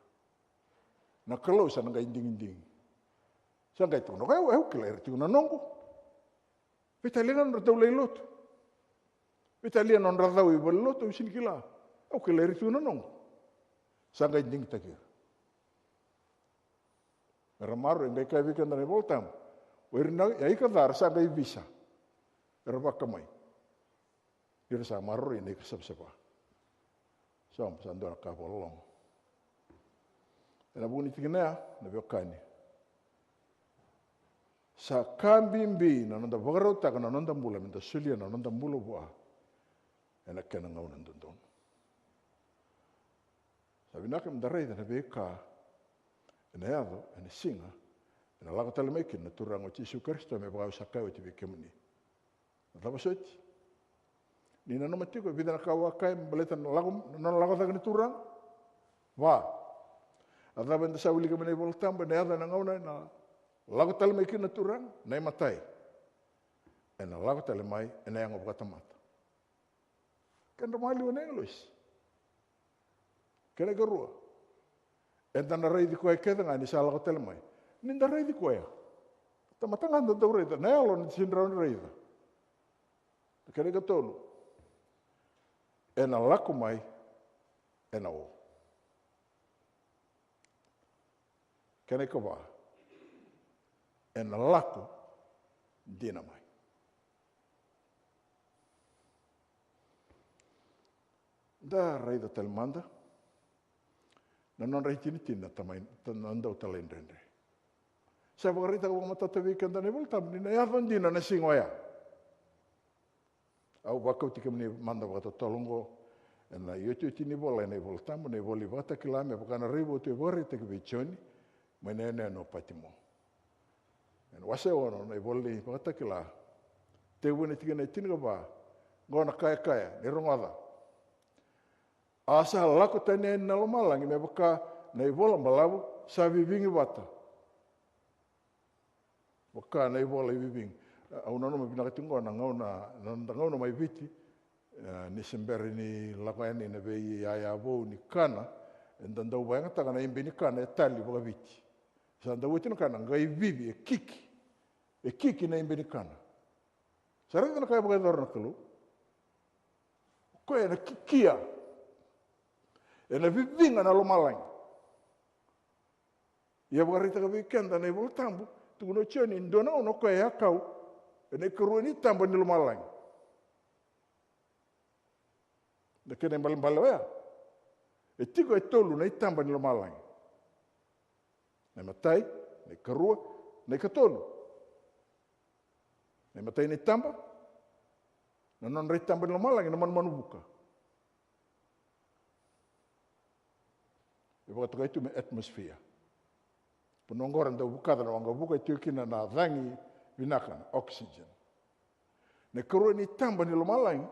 Na Kalou sa na qai digidigi. Sa qai tukuna, au, au kila ira tiko na noqu. Veitalia ga nodra dau lai lotu. Veitalia nodra cau i valenilotu, au sini kila. Au kila ira tiko na noqu. Sa qai digitaki ira. Era maroroi, qai kaya vei keda na iVolatabu. O ira na, e ika ca era sa qai visa. Era vakamai. Ira sa maroroi na ika savasava. Sa, sa dua na ka vakaloloma. Ena vuku ni tikina ya, na veiwekani. Sa ka bibi na noda vakarautaka na noda bula, meda solia na noda bula vua. Ena kena gauna dodonu. Sa vinaka meda raica na veika ena yaco, ena siga, ena lako tale mai kina na Turaga o Jisu Karisito me vaka au sa kaya oti vei kemuni. Na cava soti? Ni nanuma tiko e vica na ka au a kaya me baleta na lako, na nona lako cake na Turaga. Va. A cava eda sa wilika mai na iVolatabu, ena yaco ena gauna ena lako tale mai kina na Turaga, na imatai. Ena lako tale mai, ena yago vakatamata. Kedra maliwa na agilosi. Kena ikarua. Eda na raici koya kece ga ni sa lako tale mai. Ni da raici koya. Tamata ga da dau raica. Na yalo na sini rawa ni raica. Kena ikatolu. Ena lako mai. Ena o. Kena ikava. Ena lako dina mai. Da raica tale mada na nodra itinitini na tamai, na dau talaidredre. Sa vakaraitaka vakamatata vei keda na iVolatabu ni na yaco dina na siga oya. Au vakauti kemuni mada vakatotolo oqo ena iotioti ni vola ena iVolatabu, na ivola i Vakatakila, me vaka na raivotu e vakaraitaki vei Joni mai na yanuyanu o Patimo. Ena wase ono na ivola ni Vakatakila, tekivu ena tikina e tinikava, oqo na ka e kaya, ni rogoca. A sa lako tani yani na lomalagi me vaka na ivola balavu sa vivigi vata. Vaka na ivola i vivigi. Au nanuma vinaka tiko oqo na gauna, na noda gauna mai Viti, e, ni se bera ni lako yani na veiyaya vou ni kana, eda dau vakayagataka na ibe ni kana e tali vakaviti. Sa dau oti na kana, qai vivi, e kiki. E kiki na ibe ni kana. Sa raica na ka e vakayacora na Kalou. O koya ena kikia. Ena viviga na lomalagi. Ia vakaraitaka vei keda na iVolatabu, tukuna o Joni, e dua na gauna o koya e a kau ena ikarua ni taba ni lomalagi. Na kena ibalebale oya, e tiko e tolu na itaba ni lomalagi. Na imatai, na ikarua, na ikatolu. Na imatai ni taba, na nodra itaba ni lomalagi na manumanu vuka. E vakatokai tu me atmosphere. Vanua oqo era dau vukaca na waqavuka, e tiko kina na cagi vinaka, na oxygen. Na ikarua ni taba ni lomalagi,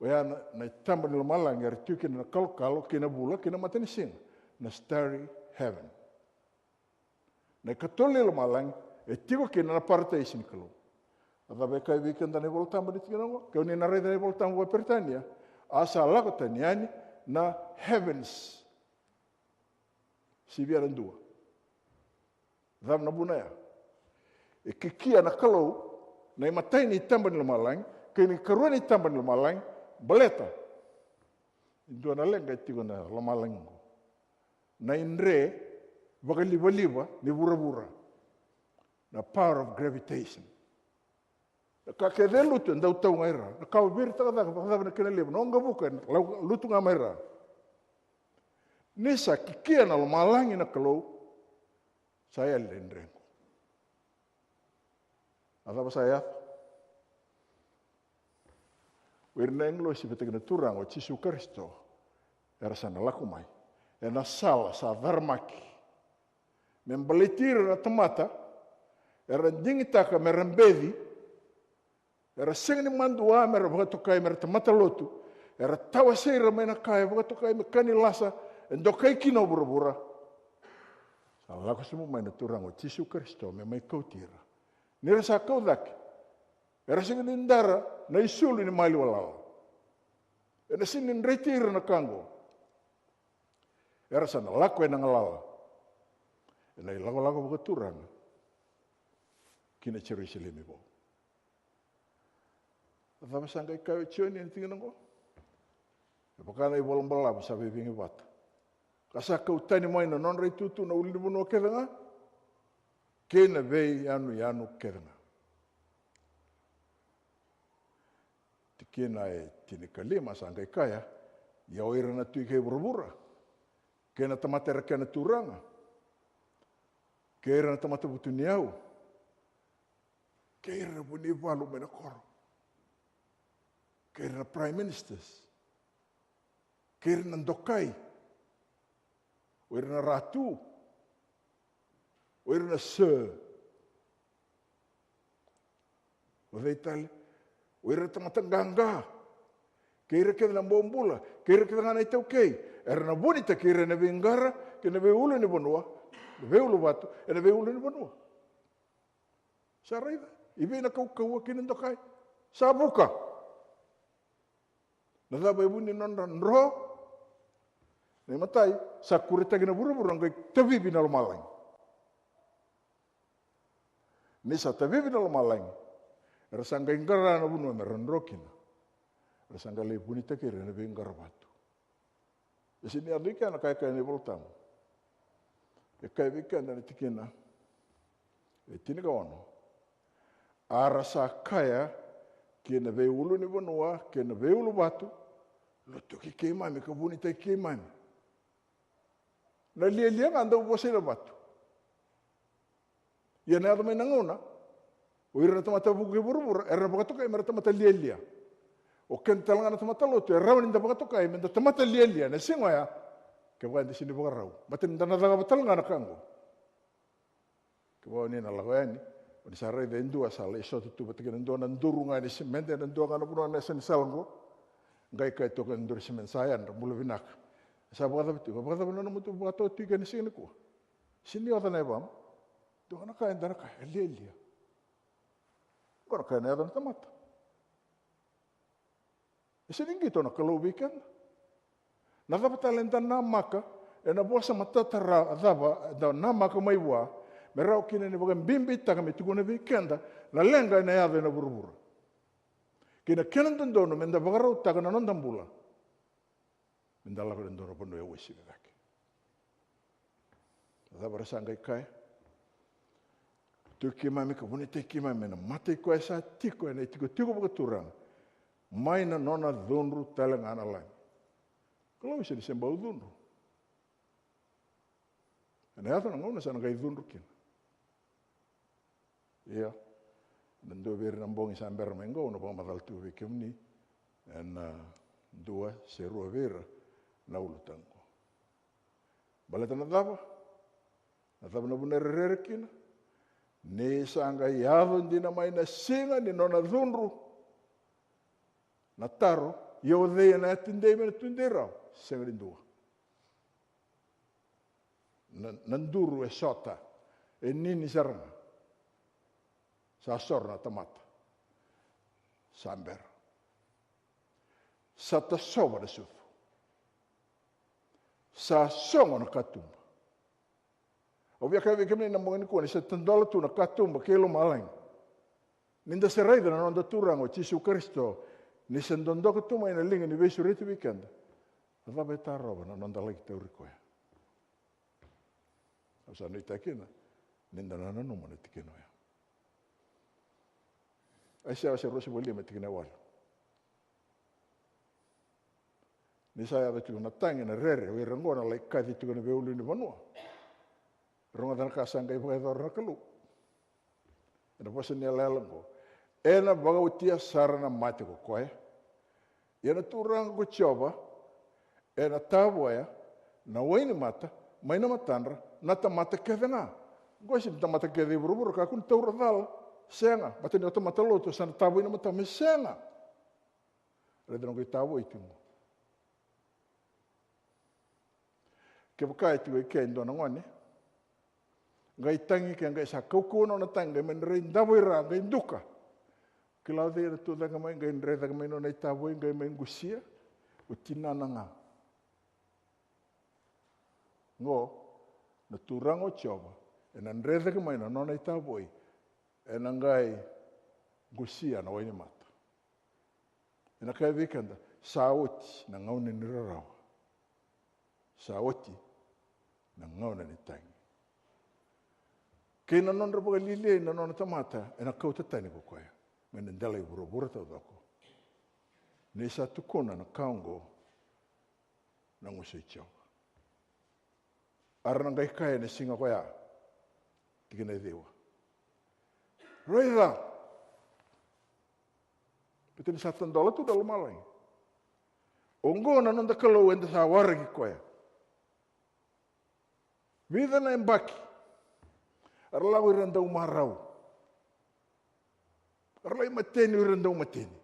oya na, na itaba ni lomalagi era tiko kina na kalokalo kei na vula kei na matanisiga, na starry heaven. Na ikatolu ni lomalagi e tiko kina na parataisi ni Kalou. A cava e kaya vei keda na iVolatabu ni tikina oqo? Ke o ni na raica na iVolatabu vakaperitania, a sa lako tani yani na heavens. Sivia na dua. Cava na vuna ya? E kikia na Kalou na imatai ni taba ni lomalagi kei na ikarua ni taba ni lomalagi, baleta e dua na leqa e tiko na lomalagi oqo. Na idre vakalivaliva ni vuravura. Na power of gravitation. Na ka kece e lutu e dau tau ga i ra. Na ka o viritaka cake vakacava na kena levu, na waqavuka e lau, lutu ga mai ra. Ni sa kikia na lomalagi na Kalou, sa yali na idre qo. A cava sa yaco? O ira na agilosi vata kei na Turaga o Jisu Karisito era sa na lako mai ena sala sa caramaki me baleti ira na tamata era digitaka me ra beci, era sega ni madua me ra vakatokai me ra tamata lotu, era tawasei ira mai na ka e vakatokai me ka ni lasa, e dokai kina o vuravura. Sa lako sobu mai na Turaga o Jisu Karisito me mai kauti ira. Ni ra sa kau cake, era sega ni dara na isulu ni maliwa lala. Ena sega ni dreti ira na ka oqo. Era sa na lako ena galala, ena ilakolako vakaturaga ki na Jerusalemi vou. A cava sa qai kaya o Joni ena tikina oqo? E vaka na ivola balavu sa veiveigivata, ka sa kau tani mai na nodra itutu na ulunivanua kece ga kei na veiyanuyanu kece ga. Tikina e tinikalima sa qai kaya, ia o ira na tui kei vuravura, kei na tamata era kena turaga, kei ira na tamata vutuniyau, kei ira na vunivalu mai na koro, kei ira na prime ministers, kei ira na dokai, o ira na ratu, o ira na sir, o cei tale, o ira na tamata qaqa, kei ira kece na bobula, kei ira kece ga na itaukei, era na vunitaki ira ena veiqara kei na veiulu ni vanua, na veiulu vatu, ena veiulu ni vanua. Sa raica i vei na kaukauwa kei na dokai? Sa vuka. Na cava e vu ni nodra dro? Na imatai, sa kuretaki na vuravura, qai tavivi na lomalagi. Ni sa tavivi na lomalagi, era sa qai qara na vanua me ra dro kina. Era sa qai lai vunitaki ira ena veiqara vatu. E sega ni yaco i kea na ka e kaya na iVolatabu. E kaya vei keda na tikina e tinikaono, a ra sa kaya kei na veiulu ni vanua kei na veiulu vatu, lotuki keimami ka vunitaki keimami. Na lialia ga dau vosa ina vatu. Ia na yaco mai na gauna, o ira na tamata vuku kei vuravura era na vakatokai me ra tamata lialia. O keda tale ga na tamata lotu e rawa ni da vakatokai me da tamata lialia na siga oya. Kevaka eda sega ni vakarau, baleta ni da na cakava tale ga na ka oqo. Kevaka o ni na lako yani, o ni sa raica e dua sa lai sota tu vata kei na dua na duru ga ni simede ena dua ga na vanua na yasa ni sala oqo. Qai kaya toka na duru simede, sa yadra, bula vinaka. Sa vakacava tiko? Vakacava na nomu tu vakatoka tiko ena siga nikua? Sega ni oca na yavama. Dua na ka eda na kaya, e lialia. Oqo na ka ena yaco na tamata. E sega ni qito na Kalou vei keda. Na cava tale eda namaka ena vosa matata ra cava eda namaka mai vua, me rawa kina ni vakabibitaka me tukuna vei keda na leqa ena yaco ena vuravura kei na kena dodonu me da vakarautaka na noda bula. Me da lako ena dua na vanua e uasivi cake. Cava ra sa qai kaya? Tui keimami ka vunitaki keimami ena mata i koya sa tiko ena itikotiko vakaturaga mai na nona cudru tale ga na lagi. Kalou e sega ni se bau cudru. Ena yaco na gauna sa na qai cudru kina. Ia, ena dua vei ira na bogi sa bera mai qo au na vakamacala tu vei kemuni ena dua se rua vei ira na ulutaga. Baleta na cava? Na cava na vuna e rerere kina? Ni sa qai yaco dina mai na siga ni nona cudru. Na taro, ia o cei ena yatidei me na tudei rawa? Sega ni dua. Na, na duru e sota, e nini sara ga. Sa soro na tamata. Sa bera. Sa tasova na sucu. Sa sogo na katuba. Au via kaya vei kemuni na bogi nikua ni sa tadola tu na katuba kei lomalagi. Ni da se raica na noda Turaga o Jisu Karisito ni se dodoka tu mai na liga ni veisureti vei keda. A cava e tarova na noda laki tauri koya? Au sa nuitaka kina ni da na nanuma na tikina oya. Aisea wase ruasagavulu ka lima, tikina e walu. Ni sa yaco tiko na tagi, na rere, o ira oqo na lai kaci tiko na veiulunivanua. Rogoca na ka sa qai vakayacora na Kalou ena vosa ni yalayala oqo. Ena vakaotia sara na mate ko koya, Ia na Turaga ko Jiova ena tavoya na wainimata mai na matadra na tamata kece ga. Qo sega ni tamata kece i vuravura, kakua ni taura cala. Sega, baleta ni o tamata lotu, sa na tavoi na matau, me sega. Raica na noqu itavoi tiko qo. Kevaka e tiko i ke e dua na gone, qai tagi ke, qai sa kaukauwa na nona tagi, qai mai drai davo i ra, qai duka. Kila o cei ena tu cake mai, qai drai cake mai nona itavoi, qai mai qusia. O tinana ga. Qo, na Turaga o Jiova ena drai cake mai na nona itavoi, ena qai qusia na wainimata. Ena kaya vei keda, sa oti na gauna ni rarawa. Sa oti na gauna ni tagi. Kei na nodra vakalialiai na nona tamata, ena kauta tani ko koya mai na dela i vuravura taucoko. Ni sa tukuna na ka oqo na gusu i Jiova. A ra na qai kaya ena siga koya, tikina e ciwa, raica, baleta ni sa tadola tu na lomalagi. Oqo na noda Kalou, eda sa waraki koya. Vica na yabaki era lako ira dau marau. Era lai mateni o ira dau mateni.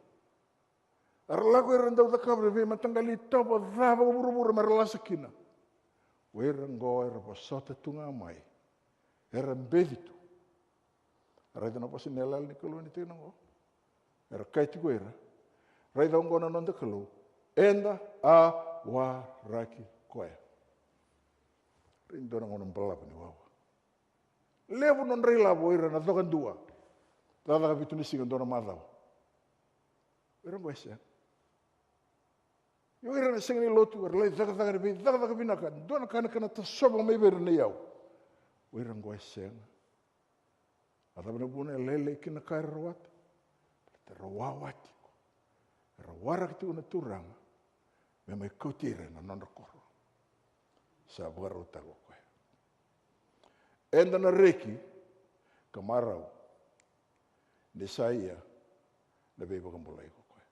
Era lako era dau cakava na veimataqali itovo ca vakavuravura me ra lasa kina. O ira oqo era vosota tu ga mai. Era beci tu. Raica na vosa ni yalayala ni Kalou ena tikina oqo. Era kaya tiko o ira, raica oqo na noda Kalou, eda a waraki koya. Rai dua na gauna balavu ni wawa. Levu nodra ilavo o ira na coka dua. Cakacaka vitu na siga, dua na macawa. O ira oqo e sega. Io, o ira na sega ni lotu, era lai cakacaka na veicakacaka vinaka, dua na ka na ka na tasova mai vei ira na iyau. O ira oqo e sega. A cava na vuna e lailai kina na ka era rawata? Baleta era wawa tiko. Era waraki tiko na Turaga me mai kauti ira ena nodra koro. Sa vakarautaka o koya. Eda na reki ka marau ni sa ia na veivakabulai ko koya.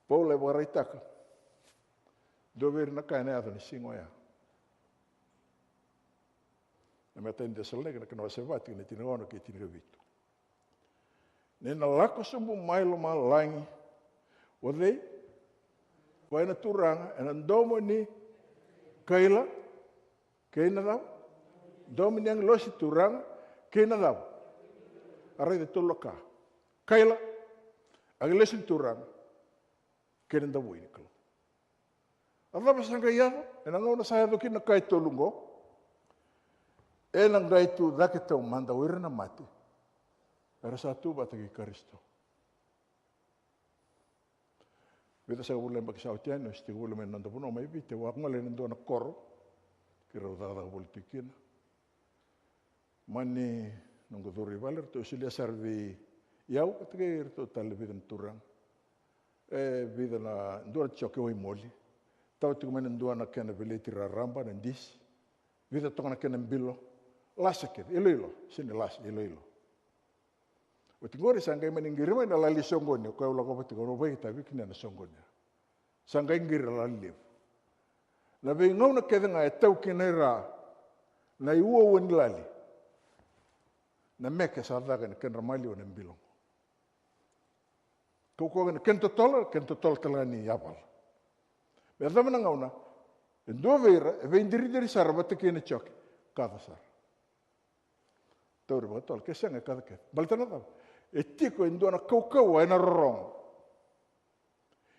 Paula e vakaraitaka dua vei ira na ka ena yaco ni siga oya. Na imatai ni Cesalonaika na kena wase va, tikina e tinikaono kei tinikavitu. Ni na lako sobu mai lomalagi o cei? Koya na Turaga, ena domo ni kaila kei na cava? Domo ni agilosi ni Turaga kei na cava? A raica e tolu na ka. Kaila, agilosi ni Turaga, kei na davui ni Kalou. A cava sa qai yaco? Ena gauna sa yaco kina na ka e tolu oqo, ena qai tu cake taumada o ira na mate era sa tu vata kei Karisito. Vica sagavulu na yabaki sa oti yani, au se tiko voli mai na noda vanua mai Viti, au a gole ena dua na koro keirau cakacaka voli tiko kina. Mani noqu curu i vale, ratou solia sara vei au, vata kei iratou tale vica na turaga. E vica na, dua na joke waimoli. Tawa tiko mai na dua na kena veleti raraba, na disi. Vica toka na kena bilo. Lasa kece, iloilo, sega ni lasa, iloilo. Oti qori sa qai mani qiri mai na lali soqoni, o koya au lako vata tiko, au vakaitavi kina na soqoni. Sa qai qiri na lali levu. Na veigauna kece ga e tau kina i ra na iuaua ni lali, na meke sa caka ena kedra maliwa na bilo. Kaukauwa na kena totolo, kena totolo tale ga ni yavala. Me yacova na gauna e dua vei ira e veidiridiri sara vata kei na joke, kaca sara. Tauri vakatotolo, ke sega e kaca kece. Baleta na cava? E tiko e dua na kaukauwa ena rorogo.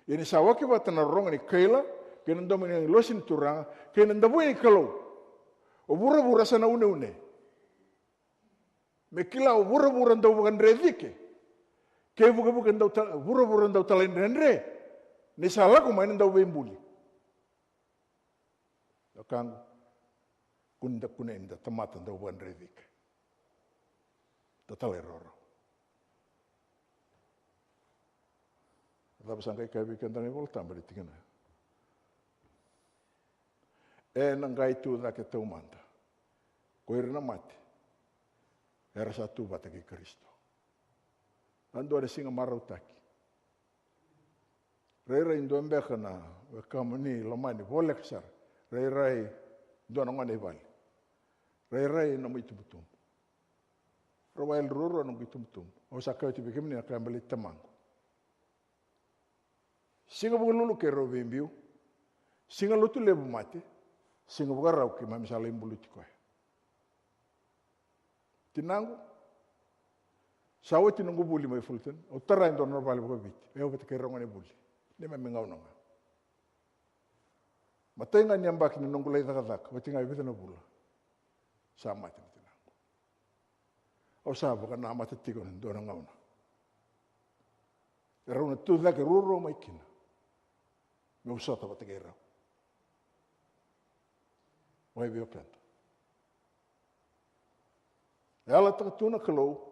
Ia ni sa waki vata na rorogo ni kaila kei na domo ni agilosi ni Turaga kei na davui ni Kalou, o vuravura sa na uneune. Me kila o vuravura dau vakadrecike kei vukevuke dau ta-, vuravura dau talaidredre, ni sa lako mai na dauveibuli. Wekaqu, kua ni da kunei ni da tamata dau vakadrecike. Da talairawarawa. Cava sa qai kaya vei keda na iVolatabu ena tikina? Ena qai tu cake taumada ko ira na mate era sa tu vata kei Karisito. A dua na siga marautaki. Rairai dua beka na wekamuni lomani voleka sara. Rairai dua na gone i vale. Rairai na nomu itubutubu. Rau a yali ruarua na noqu itubutubu. Au sa kaya oti vei kemuni na ka e baleti tamaqu. Siga Vukelulu keirau veibiu. Siga Lotulevu mate. Siga Vakarau keimami sa lai buluti koya. Tinaqu, sa oti noqu vuli mai Fullerton, au tara e dua na vale vakaviti, e au vata kei rau gone vuli. Neimami gauna ga. Matai ga ni yabaki ni noqu lai cakacaka, oti ga e vica na vula, sa mate na tinaqu. Au sa vakanamata tiko na dua na gauna. E rau na tu cake ruarua mai kina. Meu sota vata kei rau. Mai vei o Penta. E yalataka tu na Kalou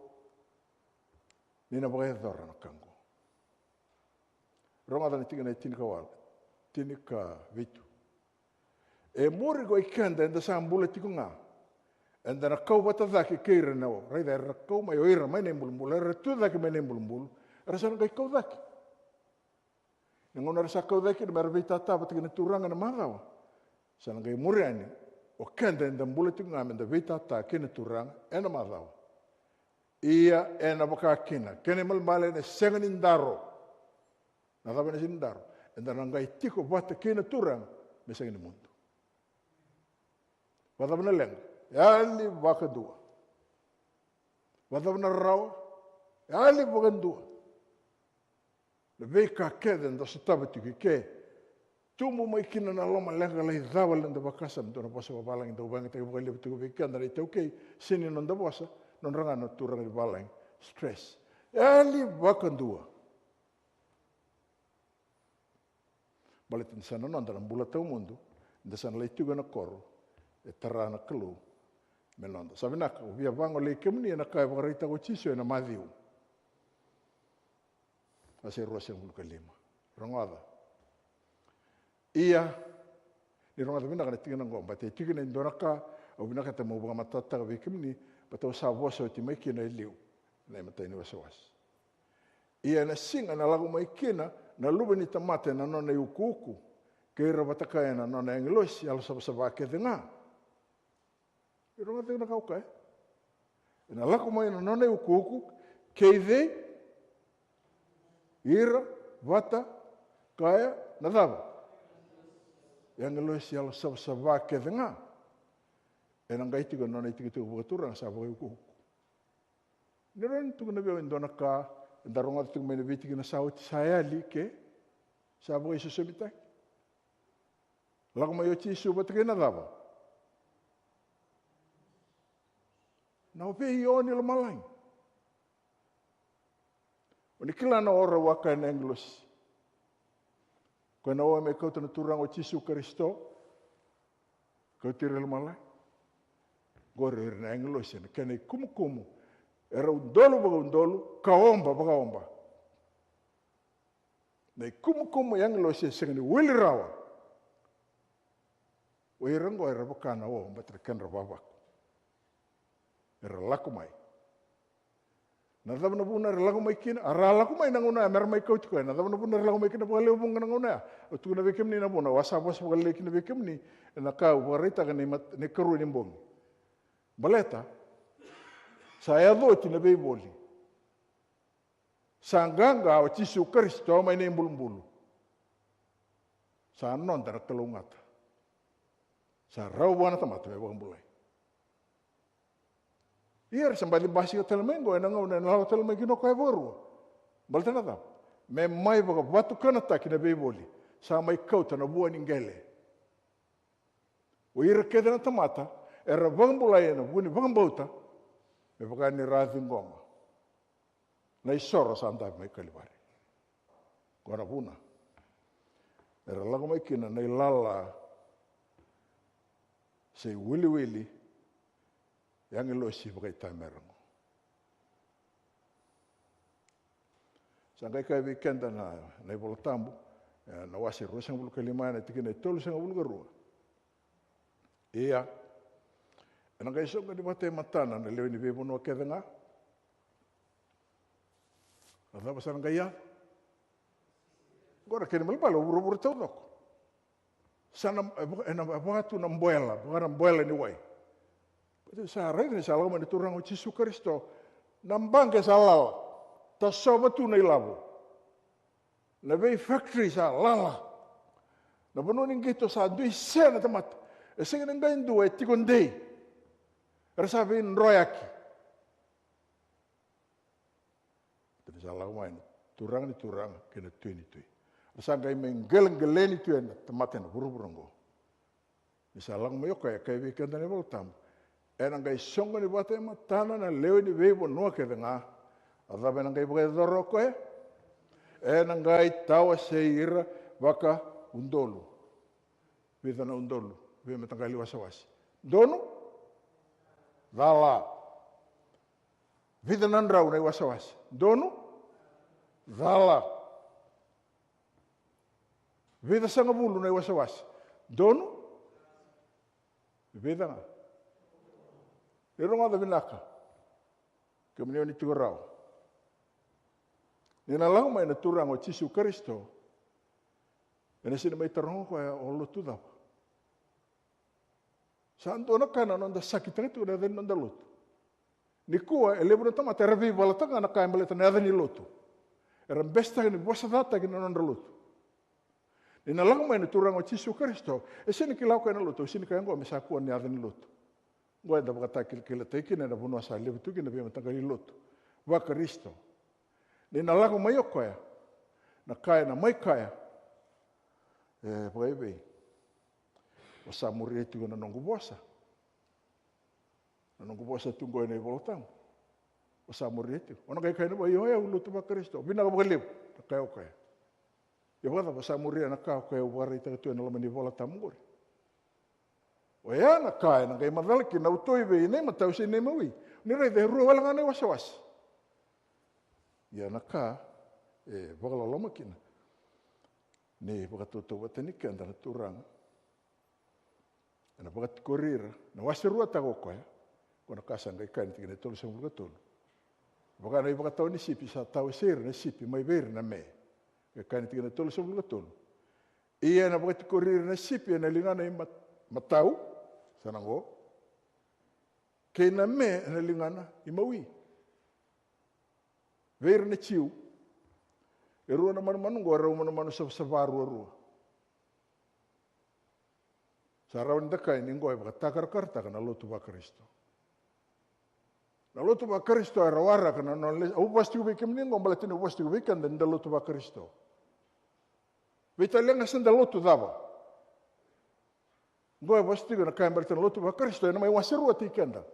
ni na vakayacora na ka oqo. Rogoca na tikina e tinikawalu, tinikavitu. E muri ko i keda eda sa bula tiko ga, eda na kau vata cake kei ira na o, raica era kau mai o ira mai na ibulubulu, era tu cake mai na ibulubulu, era sa na qai kau cake. Na gauna era sa kau cake kina me ra veitata vata kei na Turaga ena macawa, sa na qai muri yani o keda eda bula tiko ga me da veitata kei na Turaga ena macawa. Ia ena vaka kina, kena ibalebale ena sega ni daro. Na cava ena sega ni daro? Eda na qai tiko vata kei na Turaga me sega ni mudu. Vakacava na leqa? Yali vakadua. Vakacava na rarawa? Yali vakadua. Na veika kece eda sotava tiko i ke, tubu mai kina na lomaleqa, lai cava, lai da vakasama dua na vosa vavalagi dau vakayagataki vakalevu tiko vei keda na iTaukei, sega ni noda vosa, nodra ga na turaga ni valagi. Stress. Yali vakadua. Baleta ni sa na noda na bula tawamudu, da sa na lai tiko ena koro e tara na Kalou me noda. Sa vinaka, au via vagolei kemuni ena ka e vakaraitaka o Jisu ena Maciu. Wase ruasagavulu ka lima. Rogoca. Ia, ni rogoca vinaka na tikina oqo, baleta e tiko kina e dua na ka au vinakata meu vakamatatataka vei kemuni, baleta au sa vosa oti mai kina e liu ena imatai ni wasewase. Ia ena siga ena lako mai kina na Luve ni tamata ena nona iukuuku, kei ira vata kaya na nona agilosi yalosavasava kece ga. Ni rogoca tiko na ka au kaya. Ena lako mai na nona iukuuku, kei cei? Ira vata kaya na cava? E agilosi yalosavasava kece ga. Ena qai tiko na nona itikotiko vakaturaga sa vakaiukuuku. Ni rawa ni tukuna vei au e dua na ka eda rogoca tiko mai na veitikina sa oti, sa yali ke sa vakaisosomitaki. Lako mai o Jisu vata kei na cava? Na ope io ni lomalagi. O ni kila na o rau a kaya na agilosi. Koya na o e mai kauta na Turaga o Jisu Karisito, kauti ira i lomalagi. Qori o ira na agilosi ena kena ikumukumu, e rau udolu vakaudolu ka oba vakaoba. Na ikumukumu i agilosi e sega ni wili rawa. O ira oqo era vaka na o baleta na kedra vavaku. Era lako mai. Na cava na vuna era lako mai kina? A ra lako mai na gauna ya me ra mai kauti koya. Na cava na vuna era lako mai kina vakalewe vuqa na gauna ya? Au tukuna vei kemuni na vuna, au a sa vosa vakalailai kina vei kemuni ena ka au vakaraitaka na imat-, na ikarua ni bogi. Baleta sa yaco oti na veivoli. Sa qaqa o Jisu Karisito mai na ibulubulu. Sa noda na kalougata. Sa rawa vua na tamata me vakabulai. Ia era sa baci basika tale mai oqo ena gauna ena lako tale mai kina o koya vakarua. Baleta na cava? Me mai vakavatukanataki na veivoli. Sa mai kauta na vua ni qele. O ira kece na tamata era vakabulai ena vuku ni vakabauta, me vaka ni ra a ciqoma na isoro sa dabe mai Kalivari. Qo na vuna era lako mai kina na ilala se iwiliwili i agilosi vakaitamera oqo. Sa qai kaya vei keda na, na iVola Tabu, e, na wase ruasagavulu ka lima, na tikina e tolusagavulu ka rua. Ia, ena qai soqoni vata e matana na lewe ni veivanua kece ga. A cava sa na qai yaco? Qo na kena ibalebale o vuravura taucoko. Sa na, e vaka, e na, e vaka tu na boela, vaka na boela ni wai. Sa raica ni sa lako mai na Turaga o Jisu Karisito. Na baqe sa lala. Tasova tu na ilavo. Na vei factory sa lala. Na vanua ni qito sa dui se na tamata. E sega ni qai dua, e tiko dei. Era sa veidroyaki. Ni sa lako mai na Turaga ni turaga kei na Tui ni tui. Era sa qai mai qeleqeleni tu e na tamata e na vuravura oqo. Ni sa lako mai o koya, e kaya vei keda na iVola Tabu, e na qai soqoni vata e matana na lewe ni veivanua kece ga. A cava e na qai vakayacora o koya? E na qai tawasei ira vakaudolu. Vica na udolu vei mataqali wasewase? Donu? Cala. Vica na drau na iwasewase? Donu? Cala. Vica sagavulu na iwasewase? Donu? Vica ga. Ni rogoca vinaka. Kemuni o ni tiko rawa. Ni na lako mai na Turaga o Jisu Karisito, e na sega ni mai taroga o koya o lotu cava. Sa dua na ka na noda sakitaka tiko na yaca ni noda lotu. Nikua e levu na tamata era veivalataka ga na ka e baleta na yaca ni lotu. Era besetaka ni vosacataki na nodra lotu. Ni na lako mai na Turaga o Jisu Karisito, e sega ni kila o koya na lotu, au sega ni kaya oqo me sa kua na yaca ni lotu. Oqo eda vakatakilakilataki kina e na vanua sa levu tu kina na veimataqali lotu vaKarisito. Ni na lako mai o koya, na ka e na mai kaya, e vakaivei? O sa muria tiko na noqu vosa. Na noqu vosa tu oqo e na iVola Tabu. O sa muria tiko. O na qai kaya na vei, io, au lotu vaKarisito. Vinaka vakalevu. Na kaya o koya. Ia vakacava o sa muria na ka o koya au vakaraitaka tu e na loma ni Vola Tabu oqori? Oya na ka e na qai macala kina, au tauvi ina imatau se ina imawi. Ni raica e rua wale ga na iwasewase. Ia na ka e vakaloloma kina ni vakatautauvatani keda na Turaga. E na vakatikori ira, na wase ruataka o koya. Ko na ka sa qai kaya na tikina e tolusagavulu ka tolu. Vaka na ivakatawa ni sipi sa tawasei ira na sipi mai vei ira na me. Qai kaya na tikina e tolusagavulu ka tolu. Ia e na vakatikori ira na sipi e na ligana imatau, sa na qo, kei na me e na ligana imawi. Vei ira na Jiu, e rua na manumanu oqo e rau manumanu savasava ruarua. Sa rawa ni da kaya ni oqo e vakatakarakarataka na lotu vaKarisito. Na lotu vaKarisito era waraka na nona le-, au vosa tiko vei kemuni oqo baleta niu vosa tiko vei keda ni da lotu vaKarisito. Veitalia ga se da lotu cava. Oqo e vosa tiko na ka e baleta na lotu vaKarisito, e na mai wase rua tei keda.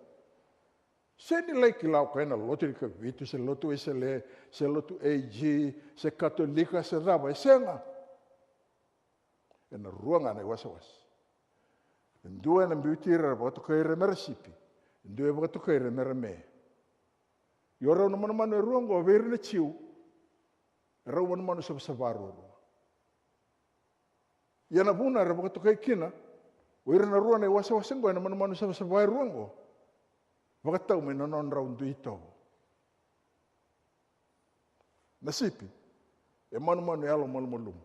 Se ni lai kila o koya na lotu ni Kavitu, se lotu Wesele, se lotu A G, se Katolika, se cava, e sega. E na rua ga na iwasewase. E dua e na biuti ira, vakatokai ira me ra sipi. E dua e vakatokai ira me ra me. Ia o rau na manumanu e rua oqo vei ira na Jiu, e rau manumanu savasava ruarua. Ia na vuna era vakatokai kina o ira na rua na iwasewase oqo e na manumanu savasava e rua oqo, vakatau mai na nodrau dui itovo. Na sipi e manumanu yalomalumalumu.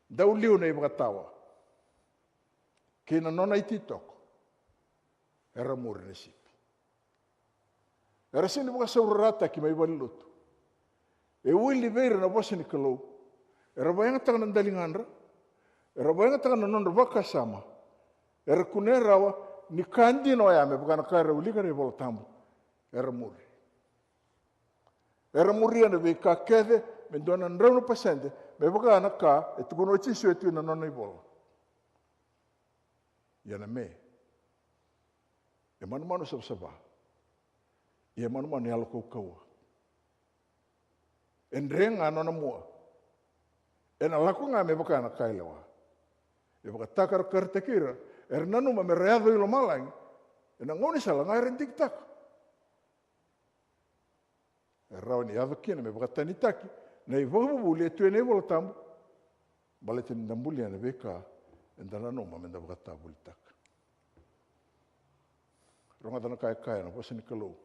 Dau liu na ivakatawa kei na nona ititoko, era muri na sipi. Era sega ni vakasaurarataki mai valenilotu. E wili vei ira na vosa ni Kalou. Era vakayagataka na daligadra. Era vakayagataka na nodra vakasama. Era kunea rawa ni ka dina oya me vaka na ka era wilika ena iVola Tabu. Era muri. Era muria na veika kece me dua na drau na pasede me vaka na ka e tukuna o Jisu e tu ena nona ivola. Ia na me e manumanu savasava. Ia e manumanu yalo kaukauwa. E dre ga nona mua. Ena lako ga me vaka na ka e lewa. E vakatakarakarataki ira era nanuma me ra yaco i lomalagi ena gaunisala ga era digitaka. E rawa ni yaco kina me vakatanitaki na ivakavuvuli e tu ena iVola Tabu. Baleta ni da bulia na veika eda nanuma me da vakatavulitaka. Rogoca na ka e kaya na vosa ni Kalou.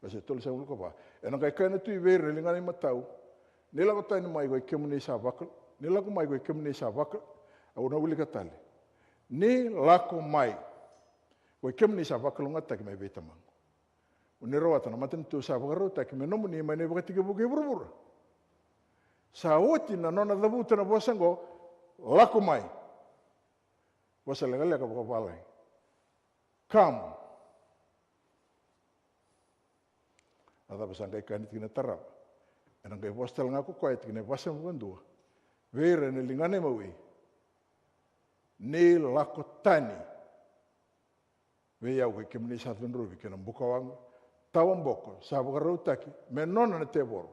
Wase tolusagavulu ka va. Ena qai kaya na Tui vei ira na ligana imatau, Ni lako tani mai ko i kemuni sa vakal-, ni lako mai ko i kemuni sa vakal-, au na wilika tale. Ni lako mai ko i kemuni sa vakalougatataki mai vei Tamaqu. O ni rawata na matanitu sa vakarautaki me nomuni mai na ivakatekivu kei vuravura. Sa oti na nona cavuta na vosa oqo, lako mai. Vosa lekaleka vakavalagi. Come. A cava sa qai kaya na tikina tarava? Ena qai vosa tale ga ko koya, tikina e vasagavulu ka dua, vei ira ena ligana imawi. Ni lako tani vei au ko i kemuni sa cudruvi kei na bukawaqa tawa boko sa vakarautaki me nona na tevoro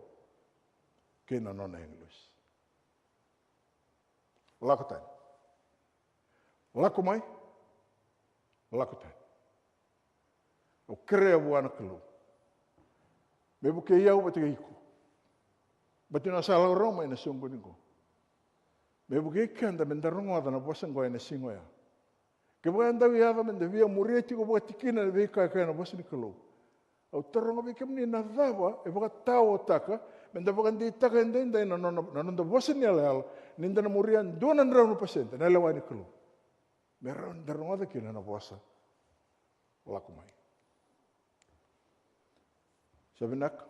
kei na nona agilosi. Lako tani. Lako mai. Lako tani. Au kerea vua na Kalou me vukei au vata kei iko. Baleta ni o sa lako rawa mai na soqoni qo. Me vukei keda me da rogoca na vosa qo ena siga oya. Kevaka e dau yaco me da via muria tiko vakatikina na veika e kaya na vosa ni Kalou, au taroga vei kemuni na cava e vakataotaka me da vakadeitaka edaidai na nona, na noda vosa ni yalayala, ni da na muria dua na drau na pasede na lewa ni Kalou. Me rawa ni da rogoca kina na vosa. Lako mai. Sa vinaka.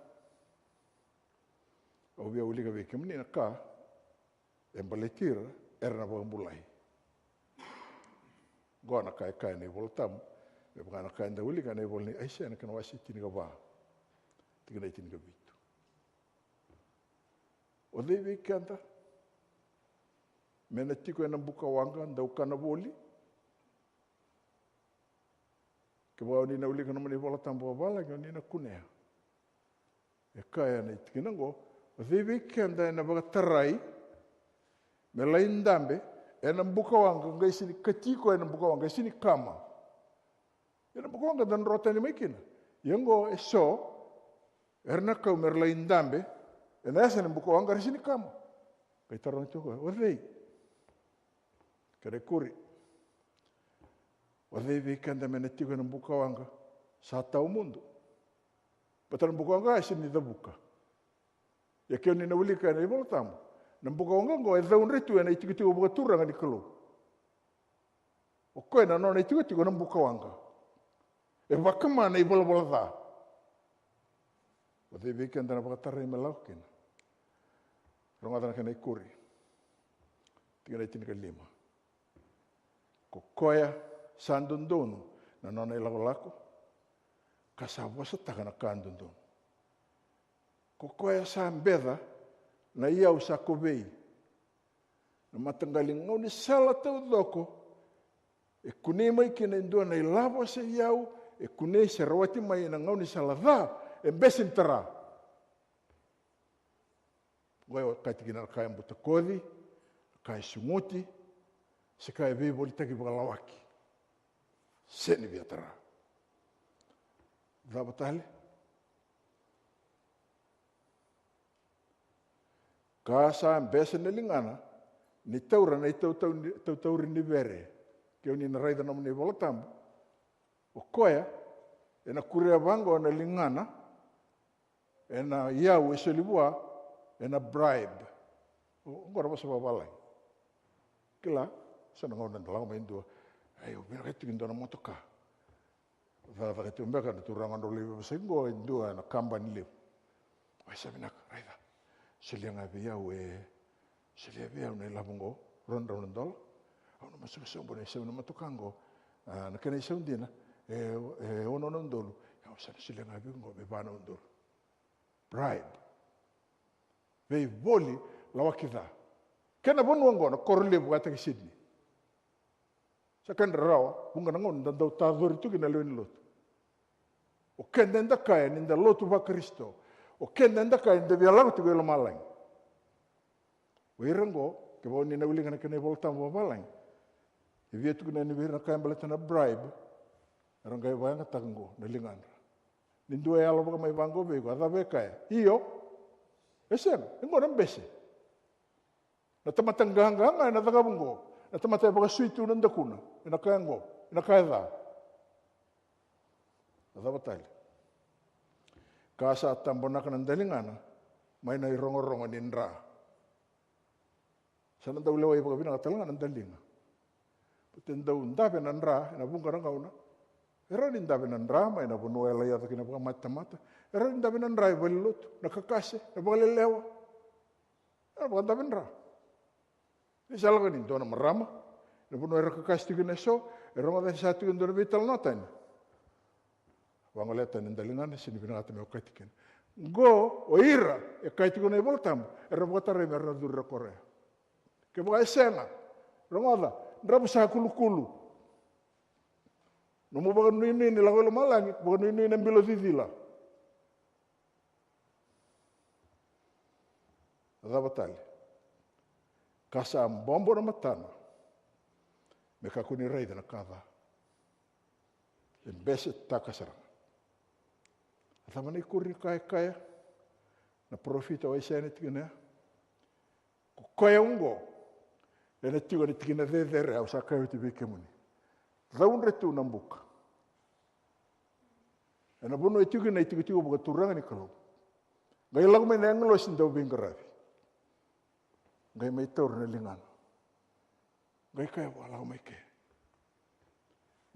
Au via wilika vei kemuni na ka e baleti ira era na vakabulai. Oqo na ka e kaya na iVola Tabu, me vaka na ka eda wilika ena ivola ni Aisea na kena wase tinikava, tikina e tinikavitu. O cei vei keda me na tiko ena bukawaqa dau kana voli? Kevaka o ni na wilika na nomuni iVola Tabu vakavalagi, o ni na kunea. E kaya na tikina oqo, o cei vei keda ena vakatarai me lai dabe ena bukawaqa qai sini kati koya ena bukawaqa, qai sini kama? Ena bukawaqa da dro tani mai kina. Ia oqo eso era na kau me ra lai dabe ena yasa ni bukawaqa, ra sini kama. Qai taroga tiko o koya, o cei? Kena ikuri, o cei vei keda me na tiko ena bukawaqa sa tawa mudu? Baleta na bukawaqa e sini cavuka. Ia ke o ni na wilika ena iVola Tabu, na bukawaqa oqo e caudre tu ena itikotiko vakaturaga ni Kalou. O koya na nona itikotiko na bukawaqa. E vakama na ivalavala ca. O cei vei keda na vakatarai me lako kina? Rogoca na kena ikuri, tikina e tinikalima. Ko koya sa dodonu na nona ilakolako, ka sa vosataka na ka dodonu. Ko koya sa beca na iyau sa kovei, na mataqali gaunisala taucoko e kunei mai kina e dua na ilavo se iyau, e kunei se rawati mai na gaunisala ca e bese ni tara. Oqo e kaya tikina na ka e butakoci, na ka e suguti, se ka e veivolitaki vakalawaki. Seni via tara. Cava tale? Ka sa bese na ligana ni taura na itautau ni, tautauri ni vere. Ke o ni na raica na nomuni iVola Tabu, o koya ena kuria vaqo na ligana ena iyau e soli vua ena bribe. O, oqo na vosa vakavalagi. Kila, sa na gauna da lako mai dua. Ai, au vinakata tiko e dua na motoka. Cakacaka tiko beka na turaga drau lai veivosaki qo e dua na kabani levu. Oi, sa vinaka, raica. Solia ga vei au e, solia vei au na ilavo qo, rua na drau na dola. Au na masu sobu na isau ni motoka qo. A, na kena isau dina e, e ono na udolu. Au sa na solia ga vei iko qo me va na udolu. Bribe. Veivoli lawaki ca. Kena vanua oqo na koro levu vakataki Sydney. Sa ka dra rawa, vuqa na gauna da dau tacori tu kina na lewe ni lotu. O keda eda kaya ni da lotu vaKarisito. O keda eda kaya ni da via lako tiko i lomalagi. O ira oqo, kevaka o ni na wilika na kena iVola Tabu vavalagi, e via tukuna yani vei ira na ka e baleta na bribe, era qai vakayagataka oqo na ligadra. Ni dua e yalo vaka mai vaqo vei iko, a cava e kaya? Io. E sega, e qo na bese. Na tamata qaqa ga ena cakava oqo. Na tamata e vakasui tu na dakuna ena ka oqo, ena ka e ca. A cava tale? Ka sa tabonaka na daligana mai na irogorogo ni dra. Sa na dau lewai vakavinaka tale ga na daliga. Baleta e dau dave na dra ena vuqa na gauna. E rawa ni dave na dra mai na vanua e lai yaco kina vakamate tamata. E rawa ni dave na dra e valenilotu, na kakase, na vakalelewa. Era vakadave dra. Ni sa lako ni dua na marama, na vanua era kakase tiko kina eso, e rogoca ni sa tiko e dua na veitalanoa tani. Vagolea tani na daligana, sega ni vinakata me okati kina. Qo, o ira e kaya tiko na iVola Tabu, era vakatarai me ra na curu i Korea. Kevaka e sega, rogoca, dravu sa kulukulu. Nomu vakanuinui ni lako i lomalagi, vakanuinui na bilo cicila. A cava tale? Ka sa bobo na matana me kakua ni raica na ka ca. E besetaka sara ga. A cava na ikuri ka e kaya na parofita o Aisea ena tikina ya? Ko koya oqo ena tiko ena tikina cecere au sa kaya oti vei kemuni. Caudre tu na buka. Ena vanua e tiko kina na itikotiko vakaturaga ni Kalou. Qai lako mai na agilosi dauveiqaravi. Qai mai taura na ligana. Qai kaya vua, lako mai ke.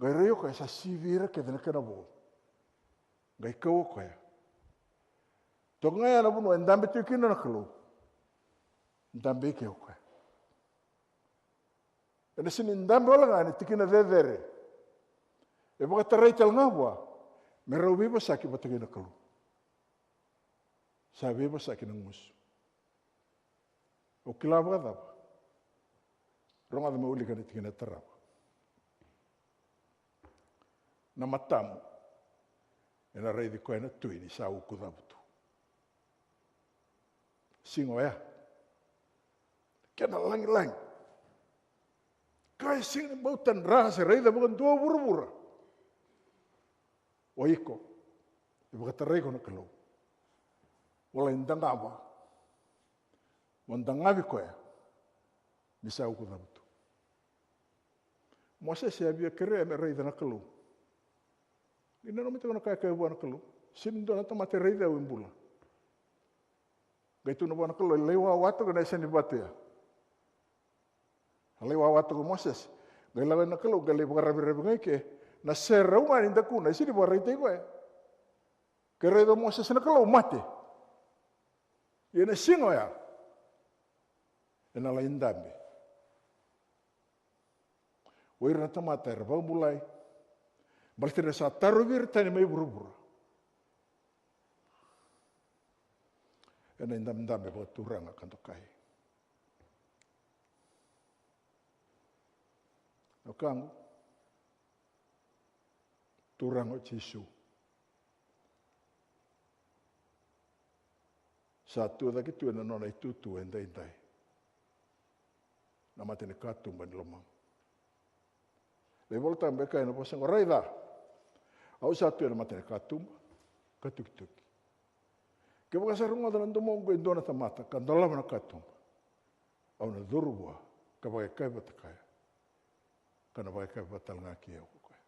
Qai rai o koya sa sivi ira kece na kena vo. Qai kau o koya. Toka ga ya na vanua e dabe tiko kina na Kalou. Dabe i ke o koya. Ena sega ni dabe wale ga ena tikina cecere. E vakatarai tale ga vua me rau veivosaki vata kei na Kalou. Sa veivosaki na gusu. O kila vakacava? Rogoca meu wilika na tikina e tarava. Na matamu ena raici koya na tui ni sa uku cavutu. Siga oya. Kena lagilagi. Ka e sega ni bauta dra se raica vakadua o vuravura. O iko, e vakatarai iko na Kalou. O lai dagava. Mo dagavi koya. Ni sa uku cavutu. Mosese a via kerea me raica na Kalou. Ni nanuma tiko na ka e kaya vua na Kalou. Sega ni dua na tamata e raici au e bula. Qai tukuna vua na Kalou, e lai wawa toka na yasa ni vatu ya. A lai wawa toka o Mosese. Qai lako na Kalou, qai lai vakaraviraravi ga i ke. Na serau ga ni dakuna, e sega ni vakaraitaki koya. Ke raica o Mosese na Kalou, mate. Ia na siga oya. Ena lai dabe. O ira na tamata era vakabulai. Baleta era sa tarovi ira tani mai vuravura. Ena idabedabe vakaturaga ka dokai. Na wekaqu, Turaga o Jisu. Sa tu cake tu ena nona itutu edaidai. Na mata ni katuba ni lomamu. Na iVola Tabu e kaya na vosa oqo, raica. Au sa tu ena mata ni katuba, ka tukituki. Kevaka sa rogoca na domoqu e dua na tamata, ka dolava na katuba. Au na curu vua, ka vakayakavi vata kaya. Ka na vakayakavi vata tale ga kei au ko koya.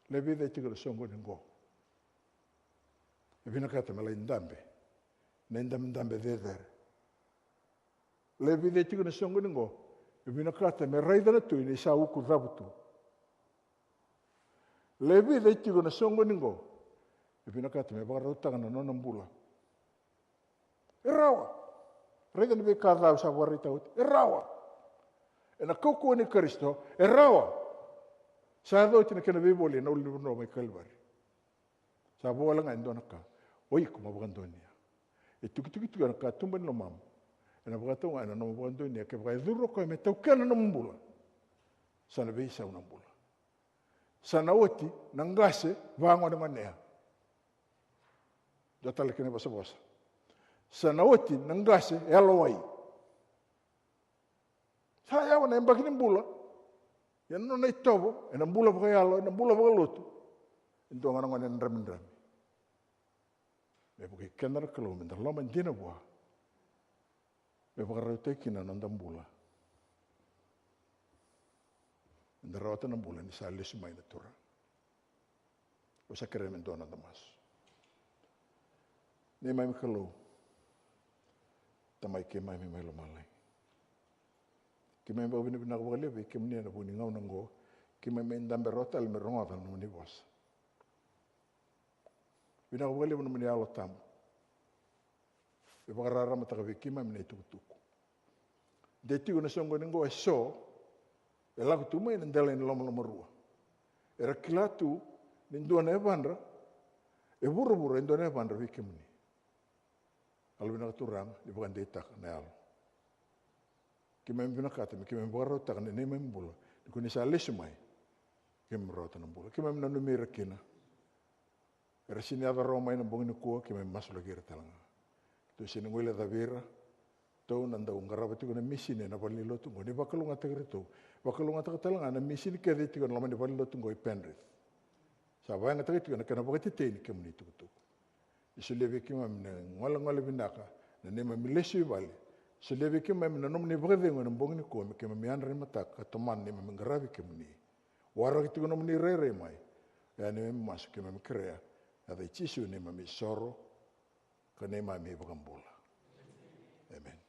Le vica e tiko na soqoni qo. E vinakata me lai dabe. Na idabedabe cecere. Le vica e tiko na soqoni qo. E vinakata me raica na tui ni sa uku cavutu. Le vica e tiko na soqoni qo. E vinakata me vakarautaka na nona bula. E rawa. Raica na veika ca au sa vakaraitaka oti. E rawa. Ena kaukauwa ni Karisito, e rawa. Sa yaco oti na kena veivoli ena ulunivanua mai Kalivari. Sa vo wale ga e dua na ka. O iko mo vakadonuya. E tukituki tiko ena katuba ni lomamu. Ena vakatau ga ena nomu vakadonuya kevaka e curu o koya me taukena na nomu bula. Sa na veisau na bula. Sa na oti na qase vagonegonea. Dua tale kena ivosavosa. Sa na oti na qase yalowai. Sa yawa na yabaki ni bula. Ia na nona itovo, ena bula vakayalo, ena bula vakalotu. E dua ga na gone ena dramidrami. Me vukei keda na Kalou, meda loma dina vua. Me vakarautaki kina na noda bula. Meda rawata na bula ni sa lesu mai na Turaga. Au sa kerea me dua na noda masu. Neimami Kalou, Tamai keimami mai lomalagi, keimami vakavinavinaka vakalevu vei kemuni ena vuku ni gauna oqo. Keimami mai dabe rawa tale me rogoca na nomuni vosa. Vinaka vakalevu na nomuni Yalo Tabu e vakararamataka vei keimami na itukutuku. De tiko na soqoni oqo eso e lako tu mai na dela ni lomalomarua, era kila tu ni dua na yavadra e vuravura, e dua na yavadra vei kemuni. Yalovinaka Turaga, ni vakadeitaka na yalo. Keimami vinakata me keimami vakarautaka na neimami bula, ni ko ni sa lesu mai, keimami rawata na bula. Keimami nanumi ira kina. Era sini yaco rawa mai na bogi nikua, keimami masulaki ira tale ga. Tou sini guilecavi ira. Tou na dau qarava tiko na misini ena valenilotu oqo, ni vakalougatataki iratou. Vakalougatataka tale ga na misini kece e tiko ena loma ni valenilotu oqo i Penrith. Sa vakayagataki tiko ena kena vakatetei ni kemuni itukutuku. Ni solia vei keimami na golegole vinaka na neimami lesu i vale. Solia vei keimami na nomuni vakacegu ena bogi nikua me keimami yadra ni mataka ka tomana neimami qaravi kemuni. Waraki tiko nomuni rairai mai. Oya neimami masu keimami kerea ena yaca i Jisu neimami isoro ka neimami iVakabula. Emeni.